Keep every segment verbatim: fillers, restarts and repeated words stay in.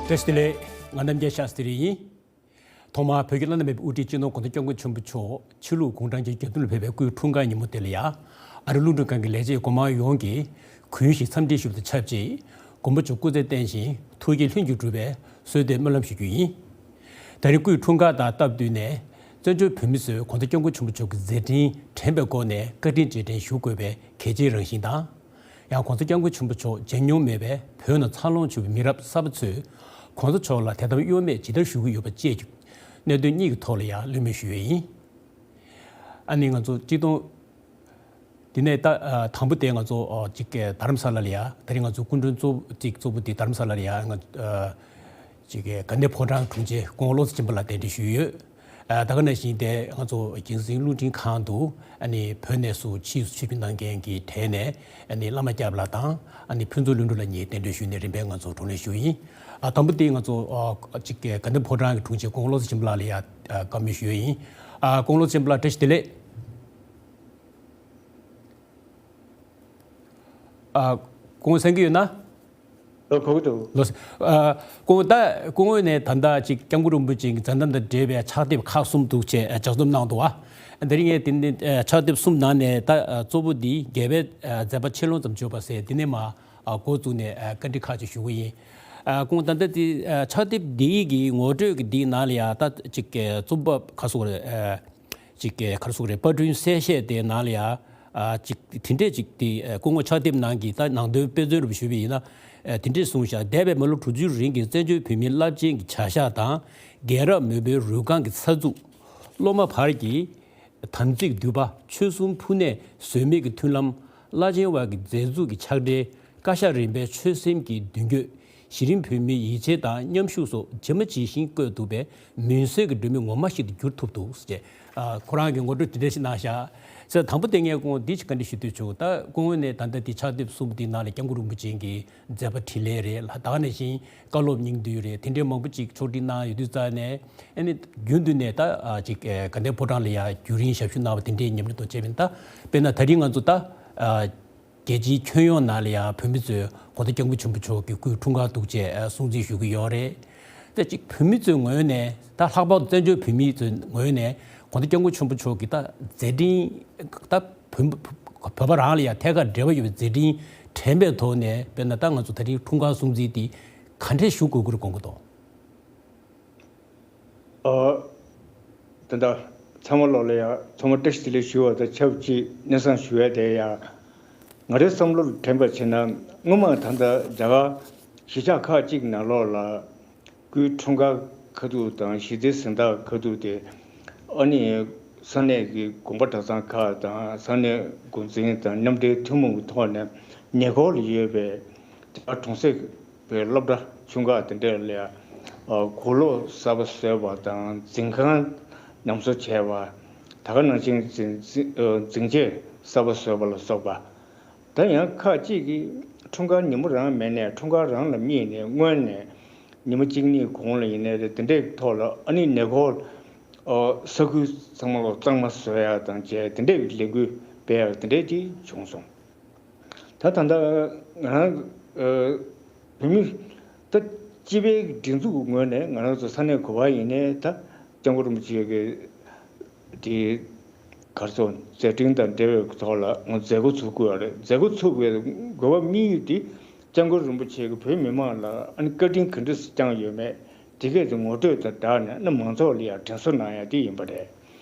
བཀྲ་ཤིས་བདེ་ལེགས། ང་རྣམ་རྒྱལ་ཤཱསྟྲི་ཡིན། ཐོག་མར་བོད་ཀྱི་བླ་ན་མེད་པའི་དབུ་ཁྲིད་སྤྱི་ནོར་༸གོང་ས་༸སྐྱབས་མགོན་ཆེན་པོ་མཆོག་ཕྱི་ལུགས་གུང་ཁྲན་གྱི་རྒྱལ་ཁྲིམས་ལ་ཕེབས་པའི་སྐུའི་འཁྲུངས་སྐར་ཉིན་མོ་དེ་ལ་ཡ། ཨ་རི་ཀླུང་ཀྲུང་ཁང་གི་ལས་བྱེད་གོང་མ་ཡོངས་ཀྱིས་གུས་ཞབས་འཚམས་འདྲི་ཞུས་པ་དང་ཆབས་ཅིག་མགོན་པོ་མཆོག་སྐུ་ཚེ་བརྟན་ཞིང་ཐུགས་བསྐྱེད་ལྷུན་གྱིས་གྲུབ་པའི་གསོལ་འདེབས་སྨོན་ལམ་ཞུ་རྒྱུ་ཡིན། ད་རེས་སྐུའི་འཁྲུངས་སྐར་དང་སྟབས་བསྟུན་ནས་བཙན་བྱོལ་བོད་མི་ཚོས་གོང་ས་༸སྐྱབས་མགོན་ཆེན་པོ་མཆོག་གི་མཛད་འཕྲིན་དྲན་པའི་སྒོ་ནས་བཀའ་དྲིན་རྗེས་དྲན་ཞུ་དགོས་པའི་གལ་ཆེའི་རང་བཞིན་དང་། ཡང་༸གོང་ས་༸སྐྱབས་མགོན་ཆེན་པོ་མཆོག་མཇལ་མྱོང་མེད་པའི་བོད་ནང་འཚར་ལོངས་བྱུང་བའི་མི་རབས་གསར་པ་ཚོས་༸གོང་ས་མཆོག་ལ་དད་དམ་གཡོ་མེད་ཇི་ལྟར་ཞུ་གི་ཡོད་པ་བཅས་ཀྱི་གནད་དོན་གཉིས་ཀྱི་ཐོག་ལ་ཡང་བློ་མོས་ཞུས་ཡོད་ཡིན། ཨ་ནི་ང་ཚོ་སྤྱི་དོན། འདི་ནས་ད་ཨ་དང་པོ་དེ་ང་ཚོ་ཨ་ཅིག་གི་རྡ་རམ་ས་ལ་ལ་ཡ། ད་རིང་ང་ཚོ་སྐུ་མགྲོན་གཙོ་ཅིག་གཙོ་བོ་དེ་རྡ་རམ་ས་ལ་ལ་ཡ། ང་ཨ་ཅིག་གི་དགའ་ལྡན་ཕོ་བྲང་དྲུང་ཆེ་སྐུ་ངོ་བློ་བཟང་སྦྱིན་པ་ལགས་གདན་འདྲེན་ཞུས་ཡོད། ཨ་ད་ག་ནང་བཞིན་དེ་ང་ཚོ་རྒྱལ་སྲིད་རླུང་འཕྲིན་ཁང་དུ་ཨ་ནི་བོད་ནས་སུ་ཕྱིས་སུ་ཆིབས་བསྒྱུར་གནང་མཁན་གྱི་གྲས་ནས་ཨ་ནི་བླ་མ་སྐྱབས་ལགས་དང་ཨ་ནི་ཕུན་ཚོགས་ལྷུན་གྲུབ་ལགས་གཉིས་གདན་འདྲེན་ཞུས་ནས་རིམ་པས་ང་ཚོ་བགྲོ་གླེང་ཞུས་ཡིན། ཨ་དང་པོ་དེ་ང་ཚོ་ཨ་ཅིག་གི་དགའ་ལྡན་ཕོ་བྲང་གི་དྲུང་ཆེ་སྐུ་ངོ་བློ་བཟང་སྦྱིན་པ་ལགས་ལ་ཡ་ཨ་བཀའ་མོལ་ཞུས་ཡིན། ཨ་སྐུ་ངོ་བློ་བཟང་སྦྱིན་པ་ལགས་བཀྲ་ཤིས་བདེ་ལེགས། ཨ་སྐུ་ངོ་གསན་གྱི་ཡོད་ན། ཨ་གོ་གི་འདུག་ལོ། ཨ་སྐུ་ངོ་ད་སྐུ་ངོ་ནས་ད་ལྟ་ཅིག་སྐྱབས་མགོན་རིན་པོ་ཆེ་གི་མཛད་རྣམ་དང་འབྲེལ་བའི་ཕྱག་དེབ་ཁག་གསུམ་འདུག་ཅེས་ལྗགས་རྩོམ་གནང་འདུག་ཨ་དེ་རིང་ངས་དེ་ནས་ཨ་ཕྱག་དེབ་གསུམ་ནང་ནས་ད་ཨ་གཙོ་བོ་འདི་རྒྱལ་བའི་ཨ་མཛད་པ་ཆེ་ལོང་ཙམ་བརྗོད་པ་ཟེར་འདི་ནས་མ་ཨ་འགོ་བཙུགས་ནས་ཨ་བཀའ་འདྲི་ཁག་ཅིག་ཞུ་གི་ཡིན། ཨ་སྐུ་ངོ་ད་ལྟ་དེ་ཨ་ཕྱག་དེབ་འདི་གི་ངོ་སྤྲོད་ཀྱི་འདི་ནང་ལ་ཡ་ད་ཅིག་ཨ་རྩོམ་པ་ཁ་སོ་རེད། ཨ་ཅིག་ག་རེ་ཟེར་དགོས་རེད། པར་སྐྲུན་གསལ་བཤད་དེ་ནང་ལ་ཡ། ཨ་ཅིག་དེ་འདྲས་ཅིག་དེ་ཨ་སྐུ་ངོ་ཕྱག་དེབ་ནང་གི་ད་ནང་དོན་དཔེ་མཚོན་རུ་ཞུས་པ་ཡིན་ན། ཨ་དེ་འདྲས་གསུངས་ཤག་འདས་པའི་མ་ལོ་དྲུག་ཅུའི་རིང་གི་བཙན་བྱོལ་བོད་མིའི་རླབས་ཆེན་གྱི་བྱ་གཞག་དང་། རྒན་རབས་མེས་པོའི་རུས་རྐང་གི་གསར་འཛུགས། སློབ་མ་བར་གྱི་དམ་ཚིག་འདུས་པ། ཆོལ་གསུམ་ཕུ་ནས་བཟོད་མེད་ཀྱི་མཐུན་ལམ། བླ་ཆེན་བར་གྱི་མཛའ་གཟུགས་ཀྱི་ཆགས་འབྲེལ། བཀའ་ཤག་རིམ་པའི་ཆོད་སེམས་ཀྱི་མདུན་སྐྱོད། གཞི་རིམ་བོད་མིའི་ཡིད་ཆེས་དང་མཉམ་ཞུགས་སོགས་ཇི་མ་ཇི་བཞིན་བཀོད་འདུག་པས་མུན་སེལ་གྱི་སྒྲོན་མེ་ངོ་མ་ཞིག་ཏུ་གྱུར་ཐུབ་འདུག་ཅེས། ཨ་ཁོ་རང་གིས་ངོ་སྤྲོད་དེ་འདྲ་ཞིག་གནང་ཤག་ཟེར། དང་པོ་དེ་ངས་སྐུ་ངོ་འདི་ཞིག་བཀའ་འདྲི་ཞུ་འདོད་བྱུང་། ད་སྐུ་ངོ་ནས་ད་ལྟ་དེ་ཕྱག་དེབ་གསུམ་དེ་ནང་ལ་སྐྱབས་མགོན་རིན་པོ་ཆེ་གི་མཛད་པ་འཕྲིན་ལས་རེད་ལ། ད་ག་ནང་བཞིན་བཀའ་སློབ་སྙིང་བསྡུས་རེད། དེ་འདྲའི་མང་པོ་ཅིག་ཕྱོགས་སྒྲིག་གནང་ཡོད་དུས་ཙང་ནས། ཨ་ནི་རྒྱུན་དུ་ནས་ད་ཨ་ཅིག་ཨ་དགའ་ལྡན་ཕོ་བྲང་ལ་ཡང་བརྒྱུད་རིམ་ཞབས་ཞུ་གནང་བ་དེ་འདྲའི་ཉམས་མྱོང་དང་བཅས་པ་ཡིན། ད་དཔེར་ན་ད་རིང་ང་ཚོ་ད་ཨ་རྒྱལ་སྤྱིའི་ཁྱོན་ཡོངས་ནང་ལ་ཡང་བོད་མི་ཚོས་གོང་ས་སྐྱབས་མགོན་ཆེན་པོ་མཆོག་གི་སྐུའི་འཁྲུངས་སྐར་འདུག་ཅེས་ཨ་སྲུང་བརྩི་ཞུ་གི་ཡོད་རེད། ད་ཅིག་བོད་མི་ཚོའི་ངོས་ནས། ད་ལྷག་པར་དུ་བཙན་བྱོལ་བོད་མི་ཚོའི་ངོས་ནས་གོང་ས་སྐྱབས་མགོན་ཆེན་པོ་མཆོག་གི་ད་མཛད་འཕྲིན། ད་བོད་བོད་པ་རང་ལ་ཡང་ཐད་ཀར་འབྲེལ་བ་ཡོད་པའི་མཛད་འཕྲིན་དྲན་པའི་ཐོག་ནས། དཔེར་ན་ད་ང་ཚོ་ད་རིང་འཁྲུངས་སྐར་སྲུང་བརྩི་འདི་ག་འདྲས་ཞུ་དགོས་ཀྱི་རེད་དགོངས་ཀྱི་འདུག་ཨ། ད་ལྟ་ཚང་མ་ལོག་ལ་ཡ་ཚང་མ་བཀྲ་ཤིས་བདེ་ལེགས་ཞུ་བ་དང་ཆབས་ཅིག་སྙན་སེང་ཞུ་ཡ་དེ་ཡ། ང་རའི་བསམ་བློར་དྲན་པ་བྱས་ན། སྔོན་མ་ད་ལྟ་རྒྱ་གར་གཞིས་ཆགས་ཁག་ཅིག་ནང་ལོགས་ལ་སྐུའི་འཁྲུངས་སྐར་ཁ་ཐུག་དང་གཞིས་རྩེ་གཟེངས་རྟགས་ཁ་ཐུག་དེ། ཨ་ནི་ས་གནས་ཀྱི་དགོན་པ་གྲྭ་ཚང་ཁག་དང་ས་གནས་འགོ་འཛིན་དང་མཉམ་འབྲེལ་ཐུན་མོང་གི་ཐོག་ནས་ཉེ་འཁོར་ལ་ཡོད་པའི་རྒྱ་གར་གྲོང་གསེབ་པའི་སློབ་གྲྭ་ཆུང་ཁག་དེ་འདྲ་ལ་ཡ། ཨ་གོས་ལོག་གསར་པ་བཟོས་པ་དང་འཛིན་ཁང་ཉམས་གསོ་བྱས་པ། ད་ག་ནང་བཞིན་འཛིན་འཛིན་ཨ་འཛིན་ཆས་གསར་པ་བཟོས་པ་ལ་སོགས་པ། ད་ཡང་ཁག་ཅིག་གིས་འཁྲུངས་སྐར་ཉིན་མོ་རང་མེད་ནས་འཁྲུངས་སྐར་རང་ལ་དམིགས་ནས་སྔོན་ནས་ཉིན་མོ་གཅིག་གཉིས་གོང་ལ་ཡིན་ནའི་རེད། དེ་འདྲའི་ཐོག་ལ་ཨ་ནི་ཉེ་འཁོར་ཨ་ས་ཁུལ་ཚང་མ་ལ་གཙང་མ་བཟོ་ཡག་དང་བཅས་དེ་འདྲའི་ལས་འགུལ་སྤེལ་ཡག་དེ་འདྲའི་ཅིག་བྱུང་སོང་། ད་ད་ལྟ་ང་རང་ཨ་བོད་མི་ད་སྤྱི་པའི་སྒྲིག་འཛུགས་ཀྱི་ངོས་ནས་ང་རང་ཚོ་ས་གནས་ག་པར་ཡིན་ནའི་ད་སྐྱབས་མགོན་རིན་པོ་ཆེ་གི་དེ་གར་སོང་མཛད་འཕྲིན་དང་འབྲེལ་བའི་ཐོག་ལ་ང་མཛད་སྒོ་ཚུགས་དགོས་པ་རེད། མཛད་སྒོ་ཚུགས་པའི་དགོས་པ་དམིགས་ཡུལ་དེ་སྐྱབས་མགོན་རིན་པོ་ཆེ་གིས་བོད་མི་མང་ལ་ཨ་ནི་བཀའ་དྲིན་ག་འདྲ་སེ་བསྐྱངས་ཡོད་མེད་དེ་གས་དེ་ངོ་སྤྲོད་དང་སྦྲགས་ནས་ཨ་ནི་མང་ཚོགས་ལ་ཡང་དྲན་གསོ་གནང་ཡ་དེ་ཡིན་པ་རེད།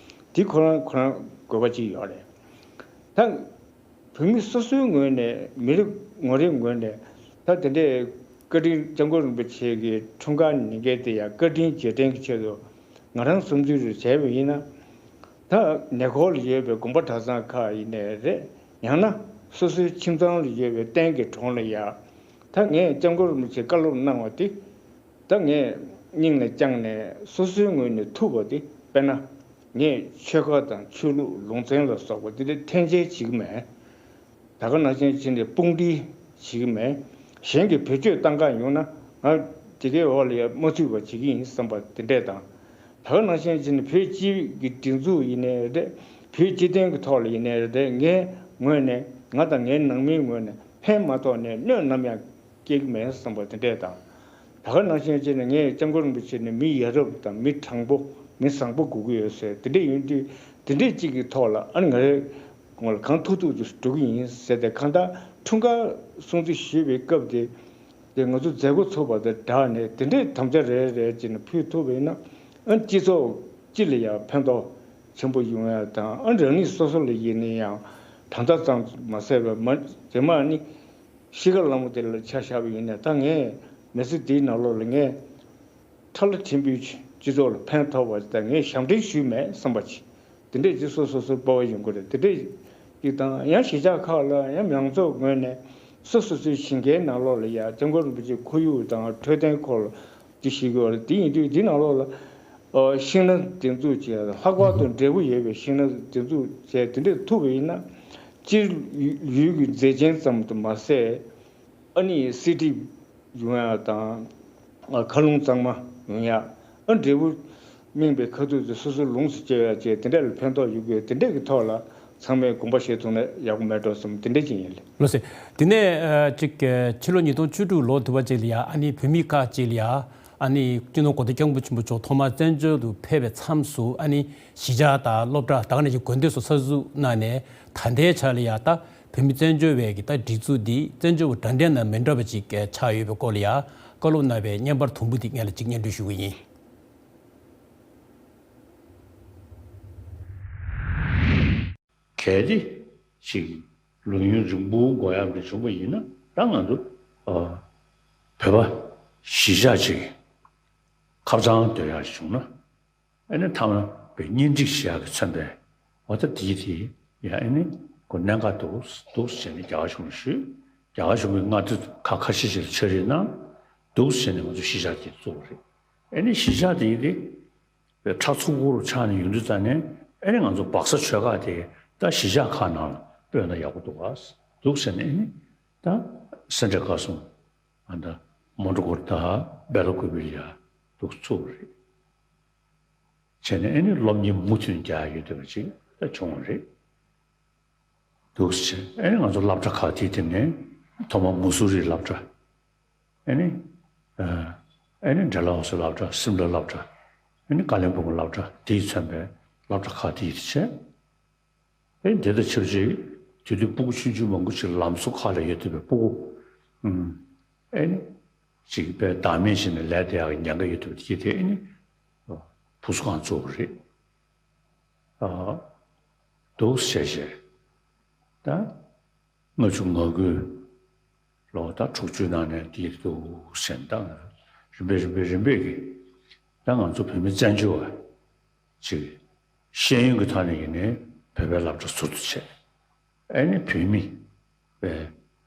དེ་ཁོ་རང་ཁོ་རང་དགོས་པ་ཅིག་ཡོད་རེད། ད། བོད་མི་སོ་སོའི་ངོས་ནས་མི་རེ་ངོ་རེའི་ངོས་ནས་ད་དེ་འདྲའི་བཀའ་དྲིན་སྐྱབས་མགོན་རིན་པོ་ཆེ་གི་འཁྲུངས་སྐར་ཉིན་འགའི་དེ་ཡང་བཀའ་དྲིན་རྗེས་དྲན་གྱི་ཆེད་དུ་ང་རང་བསམ་ཚུལ་རེ་བྱས་པ་ཡིན་ན། ད་ཉེ་འཁོར་ལ་ཡོད་པའི་དགོན་པ་གྲྭ་ཚང་ཁག་ཡིན་ནའི་རེད། ཡང་ན་སོ་སོའི་ཁྱིམ་ཚང་ལ་ཡོད་པའི་རྟེན་གྱི་གྲོང་ལ་ཡ། ད་ངས་སྐྱབས་མགོན་རིན་པོ་ཆེས་བཀའ་སློབ་གནང་བ་དེ། ད་ངས་སྙིང་ལ་བཅངས་ནས་སོ་སོའི་ངོས་ནས་ཐུབ་པ་དེ་དཔེར་ན། ངས་ཆོལ་ཁ་དང་ཆོས་ལུགས་ལུང་ཚན་ལ་སོགས་པ་དེ་འདྲ་འཐེན་འཁྱེར་བྱེད་ཀྱི་མེད། ད་ག་ནང་བཞིན་བྱས་ནས་དཔུང་སྒྲིག་བྱེད་ཀྱི་མེད། གཞན་གྱིས་བེད་སྤྱོད་བཏང་ག་ཡོང་ན་ང་དེ་གའི་འོག་ལ་ཡ་མ་ཚུད་པ་བྱེད་ཀྱི་ཡིན་བསམ་པ་དེ་འདྲས་དང་། ད་ག་ནང་བཞིན་བྱས་ནས་བོད་སྤྱི་གི་སྒྲིག་འཛུགས་ཡིན་ནའི་རེད། བོད་སྤྱི་དོན་གྱི་ཐོག་ལ་ཡིན་ནའི་རེད། ངའི་ངོས་ནས་ང་དང་ངའི་ནང་མིའི་ངོས་ནས་ཕན་མ་ཐོགས་ནས་གནོད་ནམ་ཡང་སྐྱེལ་གྱི་མེད་བསམ་པ་དེ་འདྲས་དང་། ད་ག་ནང་བཞིན་བྱས་ནས་ངས་སྐྱབས་མགོན་རིན་པོ་ཆེ་ནི་མི་ཡ་རབས་དང་མི་དྲང་པོ་མི་བཟང་པོ་དགོས་ཀྱི་ཡོད་ཟེར། དེ་འདྲས་ཡིན་དུས་དེ་འདྲས་གཅིག་གི་ཐོག་ལ་ཨ་ནི་ང་རེ་ངོ་ལ་གང་ཐུབ་ཐུབ་ཏུ་འགྲོ་གི་ཡིན་ཟེར་ཏེ། གང་ལྟར་འཁྲུངས་སྐར་སྲུང་བརྩི་ཞུས་པའི་སྐབས་དེ། དེ་ང་ཚོ་མཛད་སྒོ་ཚུགས་པ་དང་སྦྲགས་ནས་དེ་འདྲའི་དམ་བཅའ་རེ་རེ་བྱས་ནས་ཕུལ་ཐུབ་པ་ཡིན་ན། ཨ་སྤྱི་ཚོགས་སྤྱི་ལ་ཡང་ཕན་ཐོགས་ཆེན་པོ་ཡོང་ཡ་དང་། ཨ་རང་ཉིད་སོ་སོ་ལ་ཡིན་ན་ཡང་དྲང་ཐག་ཙམ་མ་ཟད་པར་མ་རྗེས་མ་ནི་གཤིས་ཀ་ལ་མོ་དེ་ལ་ཆ་བཞག་པ་ཡིན་ན། ད་ངས་མི་ཚེ་འདིའི་ནང་ལོགས་ལ་ངས་ཁྲ་ལ་ཕྲན་བུའི་སྤྱི་ཚོགས་ལ་ཕན་ཐོགས་པ་དང་ངས་ཞབས་འདྲེན་ཞུས་མེད་བསམ་པ་ཅིག་དེ་འདྲས་ཅིག་སོ་སོ་སོ་སྤོབས་པ་ཡོང་གི་རེད། དེ་འདྲས་ཅིག་དང་། ཡང་གཞིས་ཆགས་ཁག་ལ་ཡང་མང་ཚོགས་ངོས་ནས་སོ་སོ་སོའི་ཞིང་ཁའི་ནང་ལོགས་ལ་ཡ་སྐྱབས་མགོན་རིན་པོ་ཆེའི་ཁོར་ཡུག་དང་འཕྲོད་བསྟེན་སྐོར་ལ་ཅིག་ཤེས་ཀྱི་ཡོད་རེད། དེ་ཡིན་དུས་འདི་ནང་ལོགས་ལ་ཨ་ཤིང་སྣ་འདེབས་འཛུགས་བྱས། ལྷག་པར་དུ་འབྲས་བུ་ཡོད་པའི་ཤིང་སྣ་འདེབས་འཛུགས་བྱས། དེ་འདྲས་ཐུབ་པ་ཡིན་ན་སྤྱིར་ཡུལ་གྱི་མཛེས་ཆེན་ཙམ་དུ་མ་ཟད། ཨ་ནི་སི་ཊི་ཡོང་ཡ་དང་། ཨ་མཁའ་རླུང་གཙང་མ་ཡོང་ཡ། ཨ་འབྲས་བུ་སྨིན་པའི་ཁ་ཐུག་དེ་སོ་སོ་ལོངས་སུ་སྤྱོད་ཡ་བཅས་དེ་འདྲ་ལ་ཕན་ཐོགས་ཡོད་དགོས། དེ་འདྲ་གི་ཐོག་ལ་ཚང་མས་དགོངས་པ་བཞེས་ཐུབ་ན་ཡག་པོ་མེད་འགྲོ་བསམ། དེ་འདྲ་ཅིག་ཡིན་ལེ། ལགས་སེ། དེ་ནས་ཨ་ཅིག་ཕྱི་ལོ་ཉིས་སྟོང་བཅུ་དྲུག་ལོ་དུ་བ་ཅིག་ལ་ཡ། ཨ་ནི་བོད་མི་ཁག་ཅིག་ལ་ཡ། ཨ་ནི་སྤྱི་ནོར་གོང་ས་སྐྱབས་མགོན་ཆེན་པོ་མཆོག་ཐོག་མར་བཙན་བྱོལ་དུ་ཕེབས་པའི་མཚམས་སུ། ཨ་ནི་གཞིས་ཆགས་དང་སློབ་གྲྭ་དང་ནས་ཀྱི་དགོན་སྡེ་སོགས་གསར་འཛུགས་གནང་ནས། ད་ལྟའི་ཆ་ལ་ཡ་ད་བོད་མི་བཙན་བྱོལ་བའི་གི་ད་སྒྲིག་འཛུགས་འདི་བཙན་བྱོལ་བ་འདྲ་འདྲ་དང་མི་འདྲ་བ་ཅིག་ཆགས་ཡོད་པའི་སྐོར་ལ་ཡ་བཀའ་སློབ་གནང་བའི་བརྙན་པར་དུམ་བུ་འདི་ངས་ལ་ཅིག་སྙན་སྒྲོན་ཞུ་གི་ཡིན། གལ་ཏེ་ཅིག་ལོ་ཡུན་རིང་པོ་འགོར་ཡག་འདྲ་བྱུང་བ་ཡིན་ན། ད་ང་ཚོ་ཨ་བོད་པ་གཞིས་ཆགས་ཅིག་ཁ་བྱང་སྡོད་ཡག་བྱུང་ན། ཨ་ནི་མཐའ་མ་པའི་གཉེན་སྒྲིག་བྱེད་ཡག་གི་མཚོན་པའི་འོ་ད་དེའི་དེ་ཡང་ཨ་ནི་ཁོ་གནད་འགག་འདུག་འདུག་བྱས་ནས་རྒྱ་གར་གཞུང་ལ་ཞུས། རྒྱ་གར་གཞུང་གིས་མངའ་སྡེ་ཁག་ཁ་ཤས་ཤིག་ལ་ཕྱག་བྲིས་གནང་། འདུག་བྱས་ནས་ང་ཚོ་གཞིས་ཆགས་དེ་བཙུགས་པ་རེད། ཨ་ནི་གཞིས་ཆགས་དེའི་དེ་པའི་ཁྲག་འཚུབ་པོ་རུ་ཆགས་ནས་ཡོང་དུས་ཙ་ནས། ཨ་ནི་ང་ཚོ་སྦག་ས་ཆོལ་ཁ་དེ་ད་གཞིས་ཆགས་ཁག་ནང་ལ་སྤོས་ན་ཡག་པོ་འདུག་ག་འདུག་བྱས་ནས། ཨ་ནི་ད་སེ་འབྲས་དགའ་གསུམ། ཨ་ད་མོན་གྷོ་དང་སྦེལ་ཀོབ་ལ་ཡ་འདུག་བཙུགས་པ་རེད། བྱས་ནས་ཨ་ནི་སློབ་གཉེར་མུ་མཐུད་རྒྱག་ཡོད་བསྡད་པ་ཅིག་ད་བྱུང་བ་རེད། འདུག་སེ་བྱས། ཨ་ནི་ང་ཚོ་སློབ་གྲྭ་ཁག་དེའི་སྟེང་ནས་ཐོག་མར་མུ་སུ་རིའི་སློབ་གྲྭ། ཨ་ནི་ཨ་ནི་ཌལ་ཧོ་སི་སློབ་གྲྭ། སིམ་ལ་སློབ་གྲྭ། ཨ་ནི་ཀ་ལིམ་པོང་སློབ་གྲྭ། དེས་མཚོན་པའི་སློབ་གྲྭ་ཁག་དེའི་བྱས། ཨེ་དེ་དང་ཆབས་ཅིག་དེ་དུས་སྤུ་གུ་ཆུང་ཆུང་མང་པོ་ཞིག་ལམ་བཟོ་ཁག་ལ་ཡོད་བསྡད་པའི་སྤུ་གུ། ཨུམ། ཨེ་ནི་ཅིག་དཔེ་བདག་མེད་བྱས་ནས་ལས་བསྡད་ཡག་གི་ཉེན་ཁ་ཡོད་བསྡད་པ་དེ་དེ་ཨེ་ནི་བུ་གསོ་ཁང་བཙུགས་པ་རེད། ཨ་འདུག་བྱས་བྱས། ད་ལྔ་བཅུ་ང་དགུའི་ལོ་ད་དྲུག་ཅུའི་ནང་ནས་དེ་འདུག་བྱས་ནས། ད་རིམ་པས་རིམ་པས་རིམ་པས་ཀྱིས་ད་ང་ཚོ་བོད་མི་བཙན་བྱོལ་བ་ཅིག་ཤེས་ཡོན་གྱི་ཐོག་ནས་ཡིན་ནའི་བོད་པའི་སློབ་གྲྭ་ཟུར་དུ་བྱས། ཨེ་ནི་བོད་མི་པའི་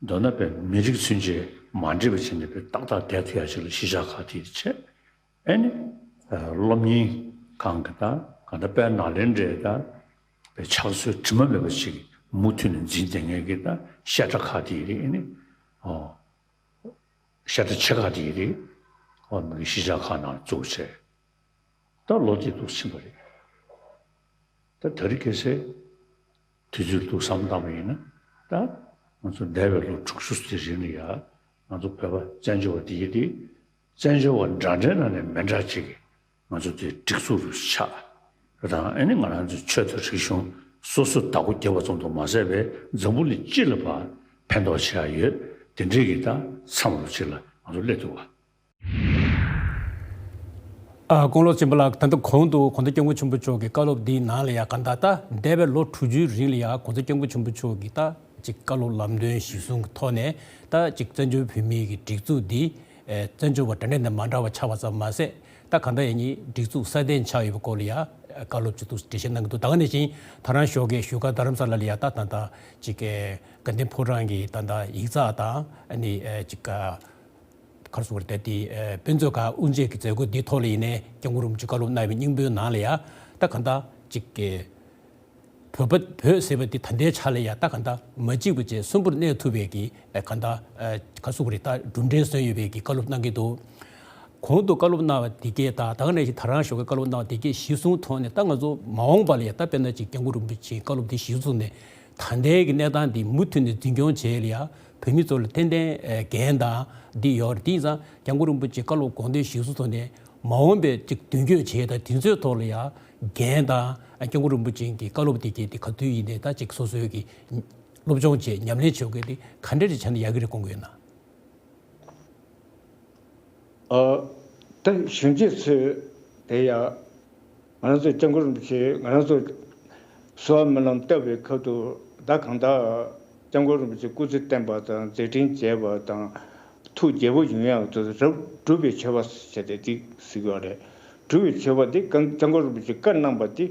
མདོར་ན་པའི་མི་རིགས་ཚུན་ཆད་མ་འདྲེས་པ་བྱས་ནས་པའི་ཏག་ཏག་བསྡད་ཐུབ་ཡག་ཅིག་ལ་གཞིས་ཆགས་ཁག་དེ་བྱས། ཨེ་ནི་ཨ་སློབ་གཉེར་ཁང་གི་ད་ག་འདྲ་པའི་ནཱ་ལེནྡྲའི་ད་པའི་ཕྱག་སྲོལ་དྲི་མ་མེད་པ་ཅིག་མུ་མཐུད་ནས་འཛིན་བསྡད་མཁན་གྱི་ད་བཤད་གྲྭ་ཁག་དེ་རེད། ཨེ་ནི་ཨོ་བཤད་གྲྭ་ཆེ་ཁག་དེ་རེད། ཨོ་མི་གི་གཞིས་ཆགས་ཁག་ནང་བཙུགས་བྱས། ད་ལོ་དེ་འདུག་ཕྱིན་པ་རེད། ད་ད་རེས་ཁ་སང་དུས་ཚོད་འདུག་བསམ་བཏང་བ་ཡིན་ན། ད་ང་ཚོ་འདས་པའི་ལོ་དྲུག་ཅུ་དེ་རིང་ལ་ཡ་ང་ཚོ་བོད་པ་བཙན་བྱོལ་བ་དེ་ཡི་དེ་བཙན་བྱོལ་བ་འདྲ་འདྲ་ནང་ནས་མི་འདྲ་ཅིག་གི་ང་ཚོ་དེ་སྒྲིག་འཛུགས་རུ་ཆགས་དང་། ཨེ་ནི་ང་རང་ཚོའི་ཆོས་དང་རིག་གཞུང་སོ་སོ་བདག་པོ་རྒྱབ་པ་ཙམ་དུ་མ་ཟད་པའི་འཛམ་བུ་གླིང་སྤྱི་ལ་ཕར་ཕན་ཐོགས་བྱེད་ཡ་ཡོད། དེ་འདྲའི་གི་ད་མཚམས་རུ་ཅིག་ལ་ང་ཚོ་སླེབས་འདུག་བ། ཨ་དགུང་ལོ་ཆེན་པོ་ལགས། ད་ལྟ་གོང་དུ་གོང་ས་སྐྱབས་མགོན་ཆེན་པོ་མཆོག་གི་བཀའ་སློབ་འདིའི་ནང་ལ་ཡ་ག་ད་ལྟ་འདས་པའི་ལོ་དྲུག་ཅུའི་རིང་ལ་ཡ་གོང་ས་སྐྱབས་མགོན་ཆེན་པོ་མཆོག་གི་ད་ཅིག་བཀའ་སློབ་ལམ་སྟོན་གཞིར་བཟུང་གི་ཐོག་ནས། ད་ཅིག་བཙན་བྱོལ་བོད་མིའི་གི་སྒྲིག་འཛུགས་འདི་ཨེ་བཙན་བྱོལ་བ་འདྲ་འདྲ་དང་མ་འདྲ་བ་ཆགས་པ་ཙམ་མ་ཟད། ད་ག་ད་ཡ་ནི་སྒྲིག་འཛུགས་སྲ་བརྟན་ཆགས་ཡོད་པའི་སྐོར་ལ་ཡ་བཀའ་སློབ་ཅིག་ཏུ་འགྲེལ་བཤད་གནང་གི་འདུག་ད་ག་ནང་བཞིན་ད་རང་ཞོགས་ཀས་བཞུགས་སྒར་རྡ་རམ་ས་ལ་ལ་ཡ་ད་ད་ད་ཅིག་དགའ་ལྡན་ཕོ་བྲང་གི་ད་ད་ཡིག་ཚགས་དང་། ཨ་ནི་ཨེ་ཅིག་ག་ག་རེ་ཟེར་དགོས་རེད། ད་དེ་ཨེ་དཔེ་མཛོད་ཁང་དབུ་འབྱེད་ཀྱི་མཛད་སྒོ་འདིའི་ཐོག་ལ་ཡིན་ནའི་སྐྱབས་མགོན་རིན་པོ་ཆེ་བཀའ་སློབ་གནང་བའི་སྙིང་པོའི་ནང་ལ་ཡ་ད་ག་ད་ཅིག་གི་བོད་པ་བོད་ཟེར་བ་འདི་ད་ལྟའི་ཆ་ལ་ཡ་ད་ག་ད་མ་གཅིག་པ་བཅས་གསོན་པོར་གནས་ཐུབ་པའི་གི་ཨེ་ག་ད་ཨེ་ག་རེ་ཟེར་དགོས་རེད། ད་གྲུབ་འབྲས་སོན་ཡོད་པའི་གི་བཀའ་སློབ་གནང་གི་འདུག་གོང་དུ་བཀའ་སློབ་གནང་བ་དེ་གས་དང་ད་ག་ནང་བཞིན་ད་རང་ཞོགས་ཀས་བཀའ་སློབ་གནང་བ་དེ་གས་གཞིར་བཟུང་ཐོག་ནས། ད་ང་ཚོ་མ་འོངས་པ་ལ་ཡ་ད་དཔེར་ན་ཅིག་སྐྱབས་མགོན་རིན་པོ་ཆེའི་བཀའ་སློབ་འདི་གཞིར་བཟུང་ནས་ད་ལྟའི་གི་གནས་སྟངས་འདི་མུ་མཐུད་ནས་འཛིན་སྐྱོང་བྱེད་ཡ་ལ་ཡ་ བོད་མི་ཚོ་ལ་ཏན་ཏན་འགན་དང་འདི་ཡོད་རེད། དེ་ཡིན་ཙང་སྐྱབས་མགོན་རིན་པོ་ཆེ་བཀའ་སློབ་དགོངས་དོན་གཞིར་བཟུང་ཐོག་ནས་མ་འོངས་པའི་ཅིག་མདུན་སྐྱོད་བྱེད་ཡས་དང་དེ་ཚོའི་ཐོག་ལ་ཡང་འགན་དང་སྐྱབས་མགོན་རིན་པོ་ཆེ་གི་བཀའ་སློབ་དེ་གའི་དེ་ག་དུས་ཡིན་ནའི་ད་ཅིག་སོ་སོའི་གི་སློབ་སྦྱོང་བྱས་ཉམས་ལེན་བྱེད་དགོས་དེ་ག་འདྲ་རེ་བྱས་ན་ཡག་གི་རེད་དགོངས་ཀྱི་ཡོད་ན། ཨ། ད་གཞོན་སྐྱེས་ཚོས་དེ་ཡ། ང་རང་ཚོ་སྐྱབས་མགོན་རིན་པོ་ཆེ་ང་རང་ཚོ་གསོལ་བ་སྨོན་ལམ་བཏབ་པའི་སྐབས་དུ་ད་གང་ལྟར་སྐྱབས་མགོན་རིན་པོ་ཆེ་སྐུ་ཚེ་བརྟན་པ་དང་མཛད་འཕྲིན་རྒྱས་པ་དང་ཐུགས་དགྱེས་པོ་ཡོང་ཡག་ཏུ་རབ་སྒྲུབ་པའི་མཆོད་པ་ཞེས་ཏེ་འདི་ཟེར་གྱི་ཡོད་རེད། སྒྲུབ་པའི་མཆོད་པ་འདི་སྐྱབས་མགོན་རིན་པོ་ཆེ་བཀའ་གནང་པ་འདི་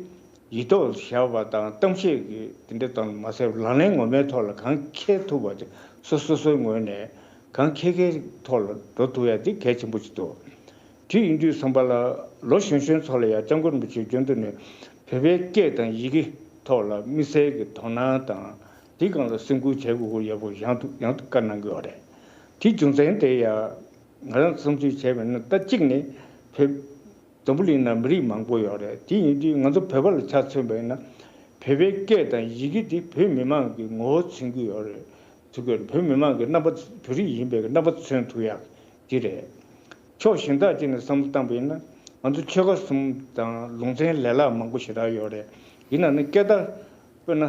ཡིད་ཐོག་བཞག་པ་དང་གཏམ་བཤད་ཀྱི་དེ་འདྲ་དང་མ་ཟད་ལག་ལེན་ངོ་མའི་ཐོག་ལ་གང་འཁེལ་ཐུབ་པ་དེ་སོ་སོ་སོའི་ངོས་ནས་གང་འཁེལ་འཁེལ་ཐོག་ལ་འགྲོ་ཐུབ་ཡ་དེ་གལ་ཆེན་པོ་ཞིག་འདུག་དེ་ཡིན་དུས་ཙམ་པ་ལ་ལོ་གཞོན་གཞོན་ཚོ་ལ་ཡང་སྐྱབས་མགོན་རིན་པོ་ཆེའི་རྒྱུན་དུ་ནས་བོད་པའི་སྐད་དང་ཡི་གེ་ཐོག་ལ་དམིགས་བསལ་གྱི་དོ་སྣང་དང་དེའི་སྒང་ལ་སེམས་ཁུར་བྱེད་དགོས་ཡག་པོ་ཡང་དུ་ཡང་དུ་བཀའ་གནང་གི་ཡོད་རེད། དེའི་རྒྱུ་མཚན་དེ་ཡང་ང་རང་བསམ་ཚུལ་བྱས་པ་ཡིན་ན་ད་གཅིག་ནི་བོད། འཛམ་བུ་གླིང་ན་མི་རིགས་མང་པོ་ཡོད་རེད། དེ་ཡིན་དུས་ང་ཚོ་བོད་པ་ལ་ཆ་མཚོན་པ་ཡིན་ན། བོད་པའི་སྐད་དང་ཡི་གེ་འདི་བོད་མི་མང་གི་ངོ་བོ་མཚོན་གྱི་ཡོད་རེད། མཚོན་གྱི་ཡོད་རེད། བོད་མི་མང་གི་རྣམ་པ་བོད་རིགས་ཡིན་པའི་རྣམ་པ་མཚོན་ཐུབ་ཡག་འདི་རེད། ཕྱོགས་གཞན་དག་ཅིག་ནས་བསམ་བློ་བཏང་པ་ཡིན་ན་ང་ཚོ་ཆོལ་ཁ་གསུམ་དང་ལུང་ཚན་ལས་སླ་མང་པོ་ཞེ་དྲག་ཡོད་རེད། ཡིན་ན་ནི་སྐད་བརྡ། དཔེར་ན།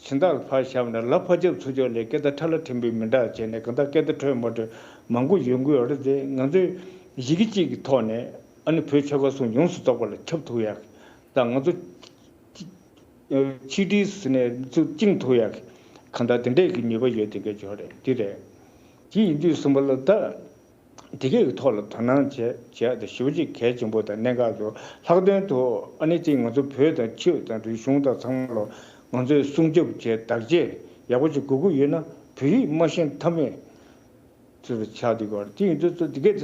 སྦྱིན་བདག་ལ་ཕར་བཞག་པ་ན་ལ་ཕར་རྒྱབ་ཚུར་རྒྱབ་ལས་སྐད་བརྡ་ཕྲ་ལ་ཕྲན་བུ་མི་འདྲ་བྱས་ནས་གང་ལྟར་སྐད་བརྡ་འཕྲོད་མ་འཕྲོད་མང་པོ་ཡོང་གི་ཡོད་རེད་དེ་ང་ཚོས་ཡི་གེ་གཅིག་གི་ཐོག་ནས་ཨ་ནི་བོད་ཆོལ་ཁ་གསུམ་ཡོངས་སུ་རྫོགས་པ་ལ་ཁྱབ་ཐུབ་ཡག་དང་ང་ཚོ་ཆིག་སྒྲིལ་ཟེར་ནས་ཚུར་བཅིངས་ཐུབ་ཡག་གང་ལྟར་དེ་འདྲས་ཀྱི་ནུས་པ་ཡོད་དེ་ག་ཅིག་ཡོད་རེད་དེ་རེད། དེ་ཡིན་དུས་གསུམ་པ་ལ་ད། དེ་གའི་ཐོག་ལ་དོ་སྣང་བྱས་བྱས་ཏེ་ཞེ་པོ་ཅིག་གལ་ཆེན་པོ་དང་གནད་འགག་ཏུ་ལྷག་དོན་དུ་ཨ་ནི་ཅིག་ང་ཚོ་བོད་དང་ཆོས་དང་རིག་གཞུང་དང་ཚང་མ་ལ་ང་ཚོས་སྲུང་སྐྱོབ་བྱས་བདག་གཅེས་ཡག་པོ་ཅིག་དགོས་ཀྱི་ཡོད་ན་བོད་ཡིག་མ་ཤེས་ཐབས་མེད་ཚུལ་དུ་ཆགས་བསྡད་ཀྱི་ཡོད་རེད། དེ་ཡིན་དུས་ཚོ་དེ་གའི་